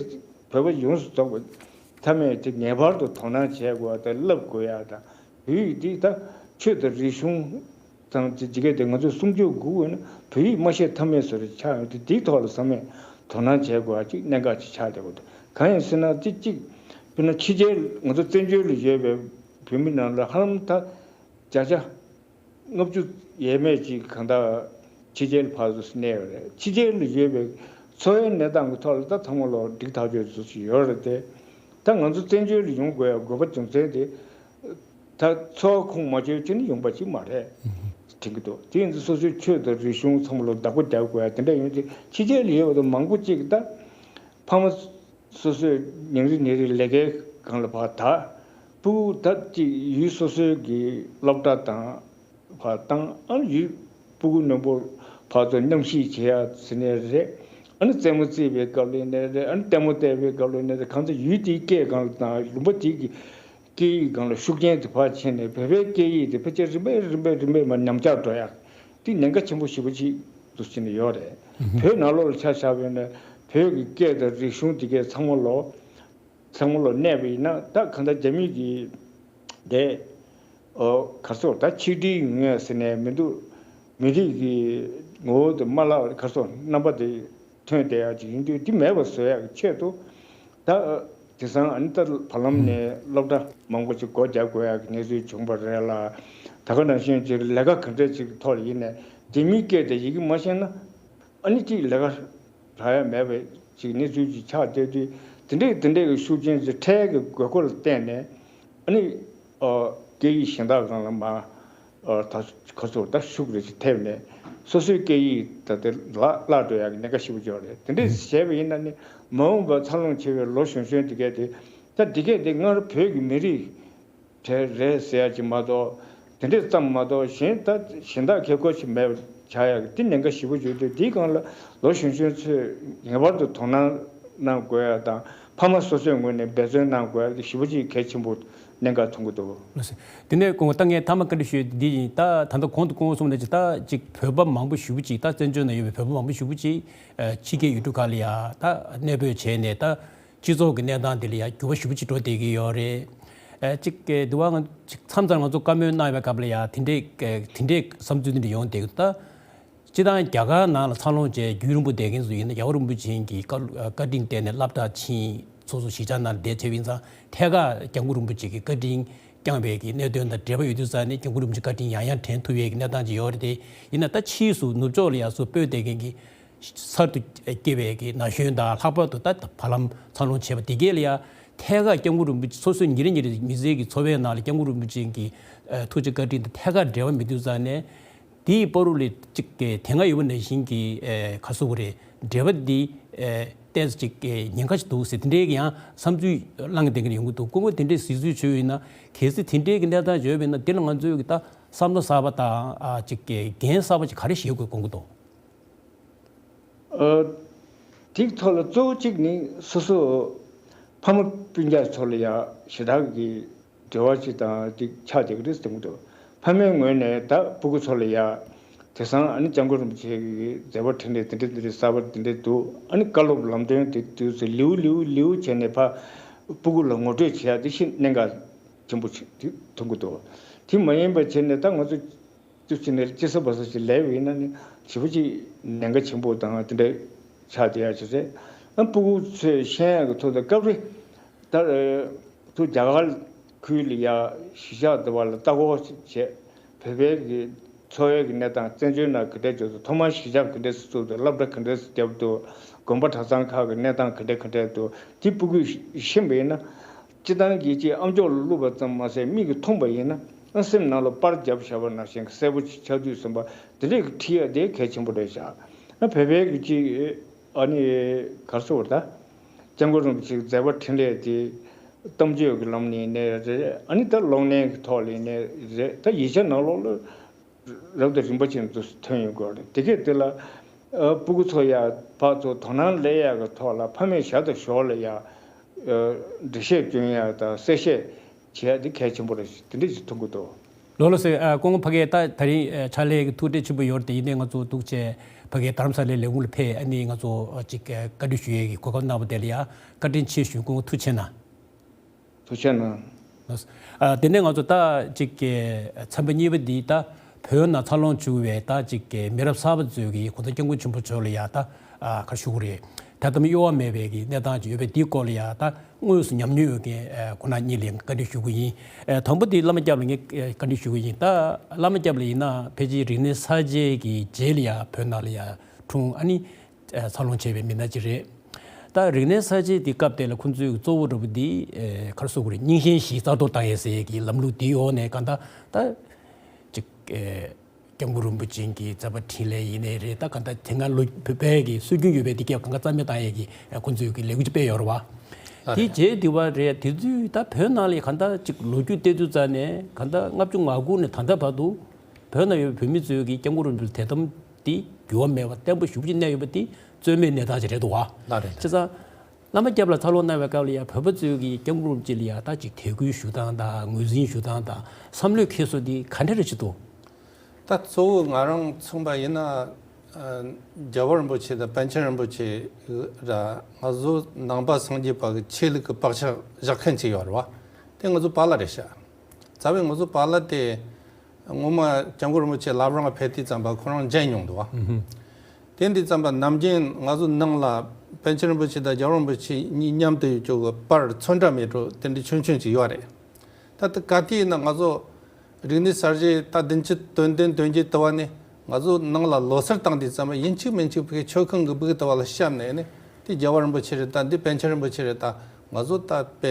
བོད་པ་ཡོངས་སུ་རྫོགས་པ་ཐབས་མེད་ཅིག་ངེས་པར་དུ་དོ་སྣང་བྱས་དགོས་པ་དང་བསླབ་དགོས་ཡ་དང་བོད་ཡིག་འདི་ད་ཆོས་དང་རིག་གཞུང་། དང་དེ་ཇི་སྐད་དེ་ང་ཚོས་སྲུང་སྐྱོབ་དགོས་དགོས་ན་བོད་ཡིག་མ་ཤེས་ཐབས་མེད་བཟོ་རེ་ཆགས་ཡོང་དུས་དེའི་ཐོག་ལ་ཚང་མས་དོ་སྣང་བྱེད་དགོས་པ་ཅིག་གནད་འགག་ཅིག་ཆགས་བསྡད་ཡོད་འདུག་གང་ཡིན་ཟེར་ན་དེ་གཅིག་དཔེར་ན་ཕྱི་རྒྱལ་ང་ཚོ་བཙན་བྱོལ་ལ་ཡོད་པའི་བོད་མི་རྣམས་ལ་ཧ་ལམ་ད་བརྒྱ་ཆ་ལྔ་བཅུ་ཡས་མས་ཅིག་གང་ལྟར་ཕྱི་རྒྱལ་ཕར་ཚུར་གནས་ཡོད་རེད། ཕྱི་རྒྱལ་ལ་ཡོད་པའི་འཚོ་བའི་གནས་སྟངས་ཀྱི་ཐོག་ལ་ད་ཚང་མ་ལོག་འགྲིག་ཐག་ཆོད་བཟོ་ཞིག་ཡོད་རེད་དེ། ད་ང་ཚོ་བཙན་བྱོལ་ལ་ཡོང་དགོས་ཡ་དགོས་པ་རྒྱུ་མཚན་དེ། ད་འཚོ་བ་ཁོང་མ་བཅོལ་ཅི་ནི་ཡོང་པ་ཅིག་མ་རེད་དྲན་གྱི་འདུག་དེ་ཡིན་ཙང་སོ་སོའི་ཆོས་དང་རིག་གཞུང་ཚང་མ་ལ་བདག་པོ་རྒྱག་དགོས་ཡ་དེ་འདྲ་ཡོང་དུས་ཕྱི་རྒྱལ་ལ་ཡོད་པ་དང་མང་པོ་ཅིག་ད་ཕ་མ་སོ་སོས་ཉིན་རེ་ཉིན་རེ་ལས་ཀའི་སྒང་ལ་ཕར་ད་སྤུ་གུ་ད་ཅིག་ཡུལ་སོ་སོའི་གི་སློབ་གྲྭ་དང་ཕར་བཏང་ཨ་ཡུལ་སྤུ་གུ་རྣོན་པོ་ཕར་ཚུར་མཉམ་ཞུགས་བྱེད་ཡ་ཟེར་ནའི་རེད། ཨ་ནི་རྩེད་མོ་རྩེད་པའི་སྐབས་ལ་ཡིན་ནའི་རེད། ཨ་ནི་ལྟད་མོ་བལྟ་བའི་སྐབས་ལ་ཡིན་ནའི་རེད། གང་ཚེ་ཡུལ་དེའི་སྐད་སྒང་ལ་དང་ལུང་པ་དེའི་གི་སྐད་ཡིག་སྒང་ལ་ཤུགས་རྐྱེན་དེ་ཕར་ཕྱིན་ནས་བོད་པའི་སྐད་ཡིག་དེ་ཕལ་ཆེར་རིམ་པས་རིམ་པས་རིམ་པས་མར་ཉམས་ཆག་འགྲོ་ཡག་དེ་ཉེན་ཁ་ཆེན་པོ་ཞེ་པོ་ཅིག་ཏུ་ཕྱིན་ནས་ཡོད་རེད། བོད་ནང་ལོགས་ལ་ཆ་བཞག་པ་ཡིན་ན་བོད་ཀྱི་སྐད་དང་རིག་གཞུང་དེ་གའི་ཚང་མ་ལོ། ཚང་མ་ལོ་གནས་པ་ཡིན་ན་ད་གང་ལྟར་རྒྱ་མི་གི་དེ་ཨོ་གར་སོགས་ད་ཆིག་སྒྲིལ་ཡོང་ཡ་ཟེར་ནས་མི་འདུག་མི་རིགས་ཀྱི་ངོ་བོ་དེ་མ་བརླག་གར་སོགས་རྣམ་པ་དེ་ཐོན་བསྡད་ཡ་ཅིག་ཡིན་དུས་དེ་མེད་པ་བཟོ་ཡ་གི་ཆེད་དུ་ད་དེང་སང་ཨ་ནི་ད་བར་ལམ་ནས་སློབ་གྲྭ་མང་པོ་ཅིག་སྒོ་རྒྱག་དགོས་ཡ་གི་གནས་ཚུལ་བྱུང་བ་རེད་ལ། ད་ག་ནང་བཞིན་ཅིག་ལས་ཀ་ག་འདྲ་ཅིག་ཐོག་ལ་ཡིན་ནས་དེ་མིའི་སྐད་དེ་ཡི་གེ་མ་ཤེས་ན། ཨ་ནི་གཅིག་ལས་ཀ་རག་ཡ་མེད་པའི་ཅིག་གནས་ཚུལ་ཅིག་ཆགས་བསྡད་དུས་དེ་འདྲས་དེ་འདྲས་ཀྱི་ཤུགས་རྐྱེན་ཅིག་འཕྲལ་གྱི་དགོས་མཁོ་ལ་བརྟེན་ནས་ཨ་ནི་ཨ་སྐད་ཡིག་གཞན་དག་སྒང་ལ་མ་ཨ་ད་ཁ་ཚུར་ད་ཤུགས་རེ་ཅིག་ཐེབས་ནས་སོ་སོའི་སྐད་ཡིག་ད་དེ་ལ་བརླག་འགྲོ་ཡ་གི་གནད་འགག་ཞེ་པོ་ཅིག་ཡོད་རེད། དེ་འདྲས་བྱས་པ་ཡིན་ན་ནི་མ་འོངས་པར་འཚར་ལོངས་ཆེ་བའི་ལོ་གཞོན་གཞོན་དེ་གས་དེ་ད་དེ་གས་དེ་སྔར་བོད་ཀྱི་མི་རིགས། གྲས་རེད་ཟེར་ཡ་ཅིག་མ་གཏོགས་དེ་འདྲས་ཙམ་མ་གཏོགས་གཞན་ད་གཞན་དག་ཁེ་ཁོ་ཅིག་མེད་པ་ཆགས་ཡ་གི་དེ་ཉེན་ཁ་ཞེ་པོ་ཡོད་དུས་དེའི་སྒང་ལ་ལོ་གཞོན་གཞོན་ཚོས་ངེས་པར་དུ་དོ་སྣང་གནང་དགོས་ཡ་དང་ཕ་མ་སོ་སོའི་ངོས་ནས་འབད་བརྩོན་གནང་དགོས་ཡ་དེ་ཞེ་པོ་ཅིག་གལ་ཆེན་པོ་གནད་འགག་མཐོང་གི་འདུག་ལགས་སོ། དེ་ནས་སྐུ་ངོ་ད་ངས་མཐའ་མ་བཀའ་འདྲི་ཞུ་ཡ་འདི་ཡིན། ད་ད་ལྟ་གོང་དུ་སྐུ་ངོ་གསུངས་ནང་བཞིན་ད་ཅིག་བོད་པ་མང་པོ་ཞེ་པོ་ཅིག་ད་བཙན་བྱོལ་ནང་ཡོད་པའི་བོད་པ་མང་པོ་ཞེ་པོ་ཅིག་ཕྱི་རྒྱལ་ཡུལ་གྲུ་ཁག་ལ་ཡ་ད་གནས་སྤོས་བྱས་ནས་ད། སྤྱི་ཚོགས་ཀྱི་གནས་སྟངས་འདི་ལ་ཡང་འགྱུར་བ་ཞེ་པོ་ཅིག་འགྲོ་བསྡད་ཀྱི་ཡོད་རེད། ཨ་གཅིག་གི་དུ་བ་ང་ཅིག་མཚམས་མཚམས་ང་ཚོ་བཀའ་མོལ་གནང་བའི་སྐབས་ལ་ཡང་དེ་འདྲའི་དེ་འདྲའི་བསམ་ཚུལ་འདི་འདྲ་ཡོང་བསྡད་ཀྱི་འདུག་ད་སྤྱིར་བཏང་རྒྱ་གར་ནང་ལ་འཚར་ལོངས་བྱས་རྒྱུན་རིང་པོ་བསྡད་མཁན་ཚོ་ཡིན་ན་རྒྱལ་བ་རིན་པོ་ཆེ་གི་བཀའ་བཀའ་དྲིན་བརྟེན་ནས་སློབ་གྲྭར་ཕྱིན། སོ་སོ་གཞིས་ཆགས་ནང་ལ་བསྡད་བྱས་པ་ཡིན་ཙང་ཐད་ཀར་སྐྱབས་མགོན་རིན་པོ་ཆེ་གི་བཀའ་དྲིན་བསྐྱངས་པའི་གི་གནད་དོན་དང་འབྲེལ་བ་ཡོད་དུས་ཙང་ནས་སྐྱབས་མགོན་རིན་པོ་ཆེ་བཀའ་དྲིན་ཡང་ཡང་དྲན་ཐུབ་ཡས་ཀྱི་གནས་སྟངས་ཅིག་ཡོད་རེད་དེ། ཡིན་ན་ད་ཕྱིས་སུ་ནུབ་ཕྱོགས་ལ་ཡར་སོ་སྤོས་བསྡད་མཁན་གྱི། གསར་དུ་སྐྱེས་པའི་གི་ན་གཞོན་དང་ལྷག་པར་དུ་ད་བར་ལམ་འཚར་ལོངས་བྱས་པ་དེ་གས་ལ་ཡང་ཐད་ཀར་སྐྱབས་མགོན་རིན་པོ་ཆེ་སོ་སོའི་ཉིན་རེ་ཉིན་རེ་མི་ཚེ་གི་འཚོ་བའི་ནང་ལ་སྐྱབས་མགོན་རིན་པོ་ཆེ་གི་ཨ་ཐུགས་རྗེ་བཀའ་དྲིན་དང་ཐད་ཀར་འབྲེལ་བ་མེད་དུས་ཙང་ནས། དེའི་བར་དུ་ལ་ཅིག་གི་དེ་སྔ་ཡོད་པ་ནང་བཞིན་གྱི་ཨེ་ག་རེ་ཟེར་དགོས་རེད། འབྲེལ་བ་འདི་ཨེ་ཏོག་ཙམ་ཅིག་གི་ཉེན་ཁ་ཞིག་འདུག་ཟེར་དེ་འདྲའི་གི་ཡང་བསམ་ཚུལ་བསླངས་བསྡད་མཁན་ཡོང་གི་འདུག་སྐུ་ངོ་དེ་འདྲའི་གཟིགས་ཚུལ་བྱུང་ཡོད་ན། གལ་སྲིད་དེ་འདྲའི་གི་གནས་སྟངས་ཡོད་པ་ཡིན་ན། དེ་ལ་ང་ཚོས་གི་ད་བསམ་བློ་གསར་པ་དང་ཨ་ཅིག་གི་འགན་གསར་པ་ཅིག་ག་རེ་བཞེས་དགོས་དགོངས་ཀྱི་འདུག་ཨ། དེའི་ཐོག་ལ་གཙོ་བོ་གཅིག་ནི་སོ་སོ་ཕ་མ་སྤུན་ཀྱག་ཚོ་ལ་ཡང་ཞེ་དྲག་གི་འབྲེལ་བ་ཅིག་དང་ཅིག་ཆགས་བསྡད་ཀྱི་རེད་བསམ་གྱི་འདུག་ཕ་མའི་ངོས་ནས་ད་སྤུ་གུ་ཚོ་ལ་ཡང་དེང་སང་ཨ་ནི་སྐྱབས་མགོན་རིན་པོ་ཆེ་གི་མཛད་པ་འཕྲིན་ལས་དེ་འདྲ་དེ་འདྲ་གསར་པ་དེ་འདྲ་འདུག་ཨ་ནི་བཀའ་སློབ་ལམ་སྟོན་དེ་དུས་སུ་ལེའུ་ལེའུ་ལེའུ་བྱས་ནས་ཕ་སྤུ་གུ་ལ་ངོ་སྤྲོད་བྱེད་ཡ་དེ་ཤིན་གནད་འགག་ཆེན་པོ་ཞིག་མཐོང་གི་འདུག་དེ་མ་ཡིན་པ་བྱས་ནས་ད་ང་ཚོ་དུས་ཕྱིན་ནས་སྤྱི་ཚོགས་པ་སོགས་ཀྱི་ལས་ཡིན་ན་ནི་ཞེ་པོ་ཅིག་ཉེན་ཁ་ཆེན་པོ་དང་དེ་འདྲ་ཆགས་བསྡད་ཡ་ཅིག་རེད། ཨ་སྤུ་གུ་ཚོས་ཤེས་ཡ་གི་ཐོག་ཏུ་སྐབས་རེ་ད་ཨ་ཐུ་རྒྱ་གར་ཁུལ་ལ་ཡ་གཞིས་ཆགས་འདི་བ་ལ་ལྟ་སྐོར་བྱས། བོད་པའི་གི་འཚོ་བའི་གི་གནས་སྟངས་བཙན་བྱོལ་ནང་ག་འདྲ་བྱུང་སོང་། ཐོག་མར་གཞིས་ཆགས་ག་འདྲ་བཙུགས་འདུག་སློབ་གྲྭ་ག་འདྲ་བརྒྱབ་འདུག་དགོན་པ་གྲྭ་ཚང་ཁག་གི་གནས་སྟངས་ག་འདྲ་ག་འདྲ་འདུག་དེ་སྤུ་གུས་ཤེས་པ་ཡིན་ན། སྤྱིར་བཏང་གི་ཅིག་ཨམ་ཅོག་ལ་བླུགས་པ་ཙམ་མ་ཟད་མིག་གིས་མཐོང་པ་ཡིན་ན། ཨ་སེམས་ནང་ལ་པར་བརྒྱབ་བཞག་པ་ནང་བཞིན་གསལ་པོ་ཆགས་དུས་ཙམ་པ་དེ་འདྲས་ཀྱི་ཁྲིད་ཡ་དེ་གལ་ཆེན་པོ་རེད་བཞག་ཨ་བོད་པའི་གི་ཅིག་ཨ་ནི་ག་རེ་ཟེར་དགོས་རེད། ད་སྐྱབས་མགོན་རིན་པོ་ཆེའི་མཛད་པ་འཕྲིན་ལས་དེ་གཏམ་བརྗོད་ཀྱི་ལམ་ནས་ཡིན་ནའི་རེད། ཨ་ནི་ད་གློག་བརྙན་གྱི་ཐོག་ལ་ཡིན་ནའི་རེད། ད་ཡིག་ཆ་ནང་ལོགས་ལ་རབ་དང་རིམ་པ་ཅན་དུ་ཐོན་ཡོང་དགོས་རེད། དེ་གས་དེ་ལ་ཨ་སྤུ་གུ་ཚོ་ཡ་ཕར་ཚུར་དོ་སྣང་སླེབས་ཡག་གི་ཐོག་ལ་ཕ་མས་ཞར་དང་ཞོར་ལ་ཡ་ཨ་འགྲེལ་བཤད་སྐྱོན་ཡག་དང་གསལ་བཤད་བྱེད་ཡག་དེ་གལ་ཆེན་པོ་རེད། དེ་འདྲ་ཞིག་མཐོང་གི་འདུག་ལགས་ལགས་སེ། ཨ་སྐུ་ངོ་ཕ་གིར་ད་ད་རིང་ཨ་ཕྱག་ལས་ཀྱི་ཐུགས་ཁྲལ་ཆེན་པོ་ཡོད་རེད་དེ། ཡིན་ནའི་ང་ཚོ་འདུག་བྱས་ཕ་གིར་རྡ་རམ་ས་ལའི་ལས་ཁུངས་ལ་ཕེབས། ཨ་ནི་ང་ཚོ་ཨ་ཅིག་ཨ་བཀའ་འདྲི་ཞུ་ཡས་ཀྱི་གོ་སྐབས་གནང་བ་དེ་ལ་ཡ་བཀའ་དྲིན་ཆེ་ཞུ། སྐུ་ངོ་ཐུགས་རྗེ་གནང་། ཐུགས་རྗེ་གནང་། ཨ་དེ་ནས་ང་ཚོ་ད་ཅིག་གི་ཚན་པ་གཉིས་པ་འདི་ད་བོད་ནང་འཚར་ལོངས་བྱུང་བའི་ད་ཅིག་གི་མི་རབས་གསར་པ་ཚོས་ཀྱི་གོང་ས་སྐྱབས་མགོན་ཆེན་པོ་མཆོག་ལ་ཡ་ད་ཨ་ག་རེ་ཞུ་དགོས་རེད། ཐེ་ཚོམ་གཡོ་བ་མེད་པའི་གི་གནས་སྟངས་ཅིག་ཡོད་པས། དེའི་སྐོར་ལ་ཡ་ད་དངོས་སུ་ཉམས་མྱོང་ཡོད་མཁན་ཨ་ཁོང་རྣམ་གཉིས་ལ་བཀའ་འདྲི་ཞུ་གི་ཡིན། ཨ་དང་པོ་དེ་བླ་མ་སྐྱབས་ལ་ངས་ཨ་བཀའ་འདྲི་ཞུ་གི་ཡིན། ད་བླ་མ་སྐྱབས་ལ་ཡིན་ན་ཕལ་ཆེར་རིག་གནས་གསར་བརྗེ་གི་རྗེས་ལ་ཡ་བོད་ནང་ལ་ཡ་འཁྲུངས། ཨ་ནི་འཚར་ལོངས་བྱས་པའི་མི་སྣ་ཅིག་རེད། ད་རིག་གནས་གསར་བརྗེ་དེ་སྐབས་དེ་ལ་ཁོང་ཚོའི་གཙོ་བོ་འདྲ་པོ་འདི་ཨེ་ག་རེ་ཟེར་དགོས་རེད། རྙིང་ཞེན་བཞི་གསར་གཏོད་བཏང་ཡས་ཟེར་ཡས་ཀྱི་ལམ་ལུགས་དེའི་འོག་ནས་གང་ལྟར་ད་ཅིག་ཨེ་སྐྱབས་མགོན་རིན་པོ་ཆེ་གི་མཛད་པ་འཕྲིན་ལས་ཡིན་ནའི་རེད། ད་གང་ལྟར་དེ་སྔ་ལོ་བོད་པའི་གི་སྲོལ་རྒྱུན་ཡོད་པའི་དེ་སྐབས་གང་ག་རྩ་མེད་བཏང་ཡས་ཀྱི་ཨེ་ཁོང་ཚོའི་གི་ལས་འགུལ་ཅིག་སྤེལ་ཡོད་རེད་བ། ཨ་དེའི་རེད། རྗེས་དེ་བ་རེད། དེ་དུས་ད་བོད་ནང་ལ་གང་ལྟར་ཅིག་ལོ་རྒྱུས་བལྟས་དུས་ཙང་ནས་གང་ལྟར་ལྔ་བཅུ་ང་དགུ་ནས་ད་ལྟ་བར་དུ་བོད་ནང་ཡོད་པའི་བོད་མི་ཚོའི་གི་སྐྱབས་མགོན་རིན་པོ་ཆེ་དད་དམ་དེ་འགྱུར་བ་མེད་པ་བརྟན་པོ་ཞེ་པོ་ཅིག་གནས་ཡོད་པ་དེ་རྩོད་མེད་གནས་སྟངས་ཅིག་རེད་འདུག་བ། ལགས་རེད། བྱས་ཙང་བླ་མ་སྐྱབས་ལ་འཚར་ལོངས་གནང་བའི་སྐབས་ལ་ཡང་བོད་པ་ཚོས་ཀྱི་སྐྱབས་མགོན་རིན་པོ་ཆེ་ལ་ཡང་ད་ཅིག་དད་གུས་ཞུ་སྟངས་དང་ངོས་འཛིན་ཞུ་སྟངས་དང་བསམ་བློའི་འཁྱེར་སོ་དེ་ག་འདྲ་རེ་ཅིག་འདུག་ད་གཙོ་བོ་ང་རང་མཚོན་པ་ཡིན་ན། ཨ་རྒྱལ་བ་རིན་པོ་ཆེ་དང་པཎ་ཆེན་རིན་པོ་ཆེ་ར་ང་ཚོ་ནང་པ་སངས་རྒྱས་པ་གི་ཆོས་ལུགས་ཀྱི་བག་ཆགས་བཞག་མཁན་ཅིག་ཡོད་རེད་བ། དེ་ང་ཚོ་པཱ་ལགས་རེད་ཤག་རྩ་བའི་ང་ཚོ་པཱ་ལགས་དེ་ངོ་མ་སྐྱབས་མགོན་རིན་པོ་ཆེ་བླ་བྲང་ཕེབས་དུས་ཙམ་པ་ཁོ་རང་མཇལ་མྱོང་འདུག་བ། དེ་འདི་ཙམ་པ་ནམ་རྒྱུན་ང་ཚོ་ནང་ལ་པཎ་ཆེན་རིན་པོ་ཆེ་དང་རྒྱལ་བ་རིན་པོ་ཆེ་གཉིས་མཉམ་དུ་ཡོད་ཅོག་གི་པར་ཚོན་ཁྲ་མེད་འགྲོ་དེ་འདྲ་ཆུང་ཆུང་ཅིག་ཡོད་རེད། ད་ལྟ་ག་དུས་ཡིན་ན་ང་ཚོ་རིག་གནས་གསར་བརྗེ་ད་བདུན་ཅུ་དོན་བདུན་དོན་བརྒྱད་དུ་བ་ནས་ང་ཚོ་ནང་ལ་ལོ་གསར་བཏང་དུས་ཙམ་པ་ཡིན་གཅིག་མིན་གཅིག་བོད་མཆོད་ཁང་གི་སྦུག་དུ་བ་ལ་བཤམས་ནས་ནི་དེ་རྒྱལ་བ་རིན་པོ་ཆེ་རེད། ད་འདི་པཎ་ཆེན་རིན་པོ་ཆེ་རེད། ད་ང་ཚོ་ད་དཔེ་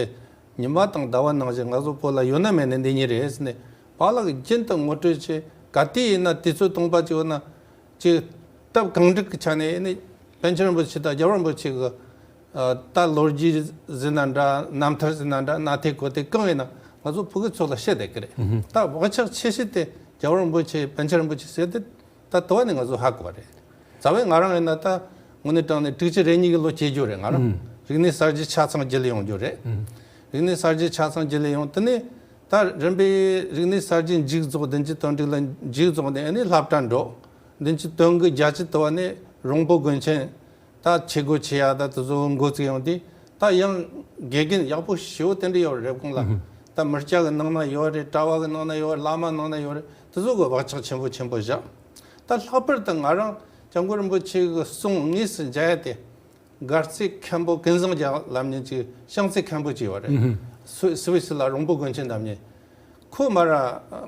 ཉི་མ་དང་ཟླ་བ་ནང་བཞིན་ང་ཚོ་བོད་ལ་ཡོད་ན་མེད་ན་འདི་གཉིས་རེད་ཟེར་ནས་པཱ་ལགས་ཀྱིས་རྒྱུན་དུ་ངོ་སྤྲོད་བྱས། ག་དུས་ཡིན་ན་དུས་ཚོད་སྟོང་པ་ཅིག་ཡོད་ན་ཅིག་སྟབས་གང་འགྲིག་གི་ཆ་ནས་ནི་པཎ་ཆེན་རིན་པོ་ཆེ་དང་རྒྱལ་བ་རིན་པོ་ཆེ་གི་ཨ་ད་ལོ་རྒྱུས་ཟེར་ན་འདྲ། རྣམ་ཐར་ཟེར་ན་འདྲ། གནའ་དེང་གོ་དེ་གང་ཡིན་ན་ང་ཚོ་ཕྲུ་གུ་ཚོ་ལ་བཤད་བསྡད་ཀྱི་རེད། ད་བག་ཆགས་ཆེ་ཤོས་དེ་རྒྱལ་བ་རིན་པོ་ཆེ་པཎ་ཆེན་རིན་པོ་ཆེ་ཟེར་དེ་ད་དུ་བ་ནས་ང་ཚོ་ཧ་གོ་བ་རེད། རྩ་བའི་ང་རང་ཡིན་ན་ད་དངོས་གནས་དྲང་གནས་དྲུག་ཅུ་རེ་གཉིས་ཀྱི་ལོ་སྐྱེས་རྒྱུ་རེད། ང་རང་རིག་གནས་གསར་བརྗེ་ཆ་ཚང་བརྒྱུད་ལས་ཡོང་རྒྱུ་རེད། རིག་གནས་གསར་བརྗེ་ཆ་ཚང་བརྒྱུད་ལས་ཡོང་། དེ་ནས་ད་རིམ་པས་རིག་གནས་གསར་བརྗེ་མཇུག་རྫོགས། བདུན་ཅུ་དོན་དྲུག་ལ་མཇུག་རྫོགས་ནས་ཨ་ནི་སློབ་གྲྭ་འགྲོ། བདུན་ཅུ་དོན་དགུ་བརྒྱད་ཅུ་དུ་བ་ནས་རོང་པོ་དགོན་ཆེན་ད་ཆས་གོས་ཆེ་ཡ་ད་དེ་ཚོ་འགོ་བཙུགས་ཡོང་དུས་ད་ཡང་དགེ་རྒན་ཡག་པོ་ཞེ་པོ་དེ་འདྲ་ཡོད་རེད། རེབ་གོང་ལ་ད་མི་སྐྱ་གི་ནང་ན་ཡོད་རེད། གྲྭ་བ་གི་ནང་ན་ཡོད་རེད། བླ་མ་ནང་ན་ཡོད་རེད། དེ་ཚོ་གི་བག་ཆགས་ཆེན་པོ་ཆེན་པོ་བཞག་ད་ལྷག་པར་དུ་ང་རང་སྐྱབས་མགོན་རིན་པོ་ཆེ་གི་གསུང་དངོས་སུ་མཇལ་ཡ་དེ། མགར་རྩེ་མཁན་པོ་ཀུན་བཟང་རྒྱལ་ལབ་མཁན་ཅིག་ཤང་རྩེ་མཁན་པོ་ཅིག་ཡོད་རེད། སུ་སུ་ཝེ་སི་ལ་རོང་པོ་དགོན་ཆེན་འདམ་ཉེ། ཁོ་མར་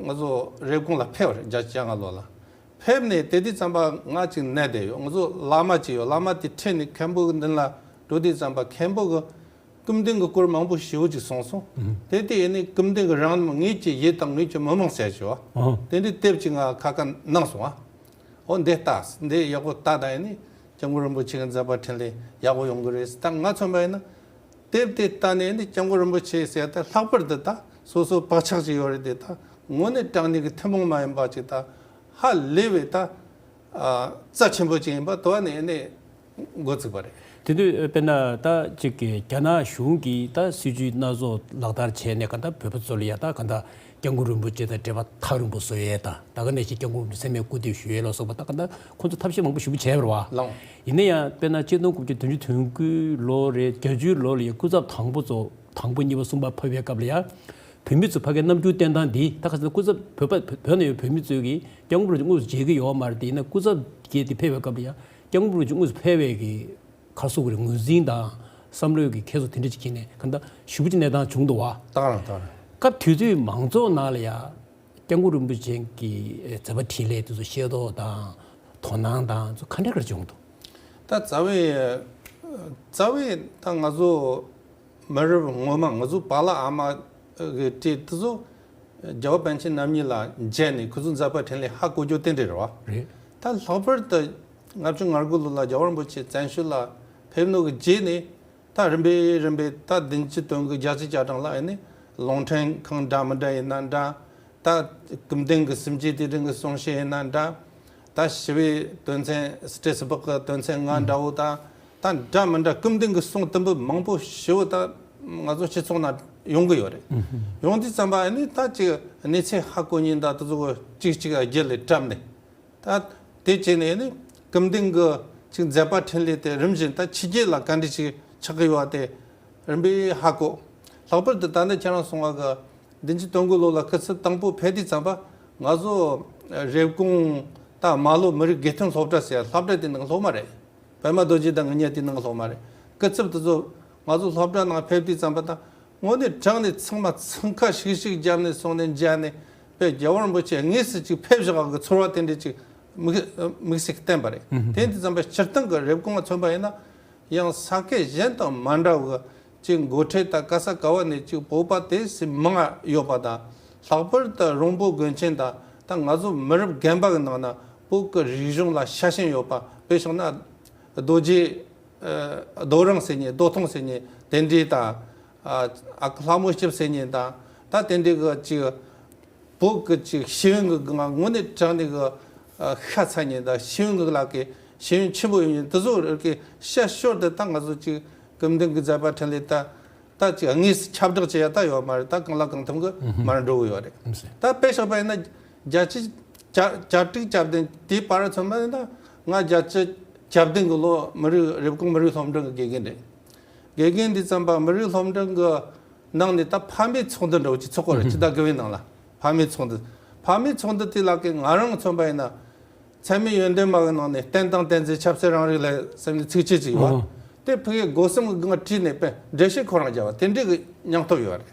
ང་ཚོ་རེབ་གོང་ལ་ཕེབས་པ་རེད། བརྒྱད་ཅུ་གྱ་ལྔ་ལོ་ལ། ཕེབས་ནས་དེ་དུས་ཙམ་པ་ང་ཅིག་ནད་བསྡད་ཡོད། ང་ཚོ་བླ་མ་ཅིག་ཡོད། བླ་མ་དེ་ཁྲིད་ནས་མཁན་པོ་གི་མདུན་ལ་འགྲོ་དུས་ཙམ་པ་མཁན་པོ་གི་སྐུ་མདུན་གྱི་སྐོར་མང་པོ་ཞེ་པོ་ཅིག་གསུངས་སོང་། ཨུ། དེ་དུས་ཨེ་ནི་སྐུ་མདུན་གྱི་རང་ངེད་ཀྱི་ཡུལ་དང་ངེད་ཀྱི་མི་མང་ཟེར་བྱས་བ། ཨོ། དེ་འདྲའི་དེབ་ཅིག་ང་ཁ་ཁ་གནང་སོང་ཨ། འོ་འདི་ལྟ། འདི་ཡག་པོ་ལྟ་དང་ཨེ་ནི་སྐྱབས་མགོན་རིན་པོ་ཆེ་གི་མཛད་པ་འཕྲིན་ལས་ཡག་པོ་ཡོང་གི་རེད། ད་ང་མཚོན་པ་ཡིན་ན་དེབ་དེ་ལྟ་ནས་ཨེ་ནི་སྐྱབས་མགོན་རིན་པོ་ཆེ་ཟེར་ད་ལྷག་པར་དུ་ད་སོ་སོ་བག་ཆགས་ཅིག་ཡོད་རེད། དེ་ད་དངོས་གནས་དྲང་གནས་ཀྱི་ཐུན་མོང་མ་ཡིན་པ་ཅིག་ད་ཧ་ལས་པའི་ད་ཨ་རྩ་ཆེན་པོ་ཅིག་ཡིན་པ་དོ་ནས་ཨེ་ནི་འགོ་བཙུགས་པ་རེད། དེ་དུས་དཔེར་ན་ད་ཅིག་གི་རྒྱ་ནག་གཞུང་གིས་ད་སྲིད་ཇུས་སྣ་ཚོགས་ལག་བསྟར་བྱས་ནས་ག་ད་བོད་པ་ཚོ་ལ་ཡ་ད་ག་ད་སྐྱབས་མགོན་རིན་པོ་ཆེ་དང་འབྲེལ་བ་ཐག་རིང་པོ་བཟོ་ཡས་དང་ད་ག་ནང་བཞིན་སྐྱབས་མགོན་རིན་པོ་ཆེ་མཚན་སྨད་སྐུ་འདེབས་ཞུ་ཡས་ལ་སོགས་པ་ད་ག་ད་ཁོང་ཚོ་ཐབས་ཤེས་མང་པོ་ཞེ་པོ་བྱས་པ་རེད་བ། ལགས། ཡིན་ན་ཡང་དཔེར་ན་ཆིག་སྟོང་དགུ་བརྒྱ་བདུན་ཅུ་དོན་དགུའི་ལོ་རེད། བརྒྱད་ཅུའི་ལོ་ལ་ཡ་སྐུ་ཚབ་དང་པོ་ཚོ་དང་པོ་གཉིས་པ་གསུམ་པ་ཕེབས་པའི་སྐབས་ལ་ཡ། བོད་མི་ཚོ་ཕ་གིའི་རྣམ་འགྱུར་བསྟན་སྟངས་འདི་ད་ག་ཚོད་སྐུ་ཚབ་བོད་པ་བོད་ནས་ཡོད་བོད་མི་ཚོས་ཀྱིས་སྐྱབས་མགོན་རིན་པོ་ཆེ་དངོས་སུ་མཇལ་གྱི་ཡོད་མ་རེད། དེ་ཡིན་ན་སྐུ་ཚབ་བརྒྱུད་དེ་ཕེབས་པའི་སྐབས་ལ་ཡ་སྐྱབས་མགོན་རིན་པོ་ཆེ་དངོས་སུ་ཕེབས་པའི་གི་ག་རེ་ཟེར་དགོས་རེད། ངོས་འཛིན་དང་བསམ་བློའི་གི་ཁྱད་སོགས་དེ་འདྲ་ཅིག་ཁྱེར་ནས་ག་ད་ཞེ་པོ་ཅིག་གནས་སྟངས་བྱུང་འདུག་བ། ད་རང་ད་རང་། སྐབས་དུས་ཚོད་མང་ཚོགས་ནང་ལ་ཡ་སྐྱབས་མགོན་རིན་པོ་ཆེ་གི་མཛད་པ་འཕྲིན་ལས་དེ་ཚོ་ཤེས་རྟོགས་དང་དོ་སྣང་དང་ཚོ་ག་འདྲ་ག་རེ་བྱུང་འདུག་ད་རྩ་བའི་རྩ་བའི་ད་ང་ཚོ་མི་རབས་སྔོན་མ་ང་ཚོ་པཱ་ལགས་ཨ་མ་གི་གྲས་དེ་ཚོ་རྒྱལ་བ་པཎ་ཆེན་རྣམ་གཉིས་ལ་མཇལ་ནས་ཁོ་ཚོའི་མཛད་པ་འཕྲིན་ལས་ཧ་གོ་རྒྱུ་དེ་འདྲ་རེད་བ། རེད། ད་ལྷག་པར་དུ་ལྔ་བཅུ་ང་དགུ་ལོ་ལ་རྒྱལ་བ་རིན་པོ་ཆེ་བཙན་བྱོལ་ལ་ཕེབས་ནོ་གི་རྗེས་ནས་ད་རིམ་པས་རིམ་པས་ད་བདུན་ཅུ་དོན་དགུ་རྒྱལ་སྤྱིའི་བཅའ་ཁྲིམས་ལ་ཨེ་ནི་རླུང་འཕྲིན་ཁང་འདྲ་མི་འདྲ་ཡིན་ན་འདྲ། ད་སྐུ་མདུན་གྱི་གསུམ་བརྒྱད་དུས་དྲན་གྱི་གསུང་བཤད་ཡིན་ན་འདྲ། ད་ཞི་བའི་དོན་ཚན་སི་ཏྲེ་སི་པག་གི་དོན་ཚན་ལྔ་འདྲ་བོ་ད་ད་འདྲ་མི་འདྲ་སྐུ་མདུན་གྱི་གསུང་དུམ་བུ་མང་པོ་ཞེ་པོ་ད་ང་ཚོ་སྤྱི་ཚོགས་ནང་ཡོང་གི་ཡོད་རེད། ཡོང་དུས་ཙམ་པ་ཨ་ནི་ད་ཅིག་གནས་ཚུལ་ཧ་གོ་ཉིན་ད་དེ་ཚོ་གཅིག་གཅིག་བརྒྱུད་ལས་བཀྲམ་ནས་ད་དེ་བྱས་ནས་ཨ་ནི་སྐུ་མདུན་གྱི་ཅིག་མཛད་པ་འཕྲིན་ལས་དེ་རིམ་བཞིན་ད་ཕྱི་རྒྱལ་ལ་ག་འདྲ་ཞིག་ཆགས་ཀྱི་ཡོད་དེ་རིམ་པས་ཧ་གོ། ལྷག་པར་དུ་ད་ནི་ཁྱེད་རང་གསུངས་པ་གི་བདུན་ཅུ་དོན་དགུ་ལོ་ལ་སྐུ་ཚབ་དང་པོ་ཕེབས་དུས་ཙམ་པ་ང་ཚོ་རེབ་གོང་ད་རྨ་ལྷོ་མི་རིགས་དགེ་ཐོན་སློབ་གྲྭ་ཟེར་སློབ་གྲྭ་དེ་ནང་སློབ་མ་རེད། པདྨ་རྡོ་རྗེ་དང་ངེད་གཉིས་དེ་ནང་སློབ་མ་རེད། སྐུ་ཚབ་དེ་ཚོ་ང་ཚོ་སློབ་གྲྭ་ནང་ཕེབས་དུས་ཙམ་པ་ད་དངོས་གནས་དྲང་ནས་ཚང་མ་འཚང་ཁ་ཤིག་ཤིག་བརྒྱབ་ནས་སོང་ནས་མཇལ་ནས་དཔེ་རྒྱལ་བ་རིན་པོ་ཆེ་དངོས་སུ་ཅིག་ཕེབས་བཞག་གི་ཚོར་བ་དེ་འདྲས་ཅིག་དམིགས་དམིགས་བསལ་བསྟན་པ་རེད། དེ་འདི་ཙམ་པ་སྤྱིར་བཏང་གི་རེབ་གོང་ལ་མཚོན་པ་ཡིན་ན། ཡང་ས་ཁུལ་གཞན་དང་མ་འདྲ་བའི་ཅིག་འགོ་ཁྲིད་དང་ག་ས་ག་བ་ནས་ཅིག་བོད་པ་དེ་སྲིད་མང་ཡོད་པ་དང་། ལྷག་པར་དུ་རོང་པོ་དགོན་ཆེན་དང་ད་ང་ཚོ་མི་རབས་རྒན་པ་གི་ནང་ན་བོད་ཀྱི་རིག་གཞུང་ལ་ཤ་ཞེན་ཡོད་པ། དཔེ་བཞག་ན་རྡོ་རྗེ་ཨ་རྡོ་རིང་ཟེར་མཁན་རྡོ་ཐུང་ཟེར་མཁན་དེ་འདྲའི་དང་། ཨ་ཨ་ལྷ་མོ་སྐྱབས་ཟེར་མཁན་དང་ད་དེ་འདྲའི་གི་ཅིག་བོད་ཀྱི་ཅིག་ཤེས་ཡོན་གྱི་ངང་དངོས་གནས་དྲང་གནས་ཀྱི་ཨ་ཤ་ཚ་ཉེ་དང་ཤེས་ཡོན་གྱི་ལག་གི་ཤེས་ཡོན་ཆེན་པོ་ཡོད་མཁན་དེ་ཚོ་རིགས་ཀྱི་ཤ་ཤོར་དེ་ད་ང་ཚོ་ཅིག་སྐུ་མདུན་གྱི་མཛད་པ་འཕྲིན་ལས་ད་ད་ཅིག་དངོས་སུ་ཁྱབ་བསྒྲགས་བྱེད་ཡ་ད་ཡོད་མ་རེད། ད་གང་ལ་གང་འཚམ་གྱི་མར་འགྲོ་གི་ཡོད་རེད། ད་དཔེ་བཞག་པ་ཡིན་ན་བརྒྱད་ཅུ་གྱ་གྱ་དྲུག་གྱ་བདུན་དེའི་བར་མཚོན་པ་ཡིན་ན་ང་བརྒྱད་ཅུ་གྱ་བདུན་གྱི་ལོ་མི་རིགས་རེབ་གོང་མི་རིགས་སློབ་འབྲིང་གི་དགེ་རྒན་རེད། དགེ་རྒན་འདི་ཙམ་པ་མི་རིགས་སློབ་འབྲིང་གི་ནང་ནས་ད་ཕ་མའི་ཚོགས་འདུ་འདྲ་བོ་ཅིག་ཚོགས་ཀྱི་རེད། སྤྱི་ཟླ་དགུ་པའི་ནང་ལ་ཕ་མའི་ཚོགས་འདུ། ཕ་མའི་ཚོགས་འདུ་དེ་ལ་ཀའི་ང་རང་མཚོན་པ་ཡིན་ན། ཚད་མའི་ཡོན་ཏན་མ་གི་ནང་ནས་བསྟན་དང་བསྟན་འཛིན་ཆབ་སྲིད་རང་རིགས་ལ་སེམས་ནས་ཚིགས་བཅད་ཅིག་ཡོད། དེ་ཕ་གིའི་སྒོ་གསུམ་གྱི་ངང་བྲིས་ནས་དཔེ་འགྲེལ་བཤད་ཁོ་རང་བརྒྱབ་པ་དེ་འདྲའི་གི་སྙིང་སྟོབས་ཡོད་རེད།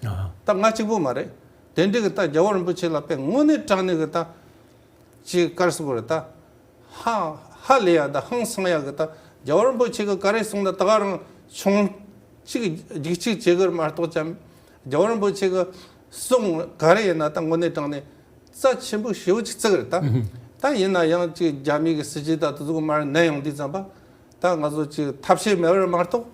ད་ང་གཅིག་པོ་མ་རེད། དེ་འདྲའི་གི་ད་རྒྱལ་བ་རིན་པོ་ཆེ་ལ་དཔེ་དངོས་གནས་དྲང་གནས་གི་ད། ཅིག་ག་རེ་ཟེར་དགོས་རེད་ད། ཧ་ཧ་ལས་ཡ་ད་ཧང་སང་ཡ་གི་ད་རྒྱལ་བ་རིན་པོ་ཆེ་གི་ག་རེ་གསུངས་ད་ད་ག་རང་ཆུང་གཅིག་རྒྱུག་གཅིག་བྱེད་གི་རེད་མ་གཏོགས་ཅམ། རྒྱལ་བ་རིན་པོ་ཆེ་གི་གསུང་ག་རེ་ཡིན་ན་ད་དངོས་གནས་དྲང་གནས་རྩ་ཆེན་པོ་ཞེ་པོ་ཅིག་བརྩི་གི་རེད་ད། ད་ཡིན་ན་ཡང་ཅིག་རྒྱ་མི་གི་སྲིད་ཇུས་ད་དེ་ཚོ་གི་མར་ནན་ཡོང་དུས་ཙམ་པ་ད་ང་ཚོ་ཅིག་ཐབས་ཤེས་མེད་པར་མ་གཏོགས།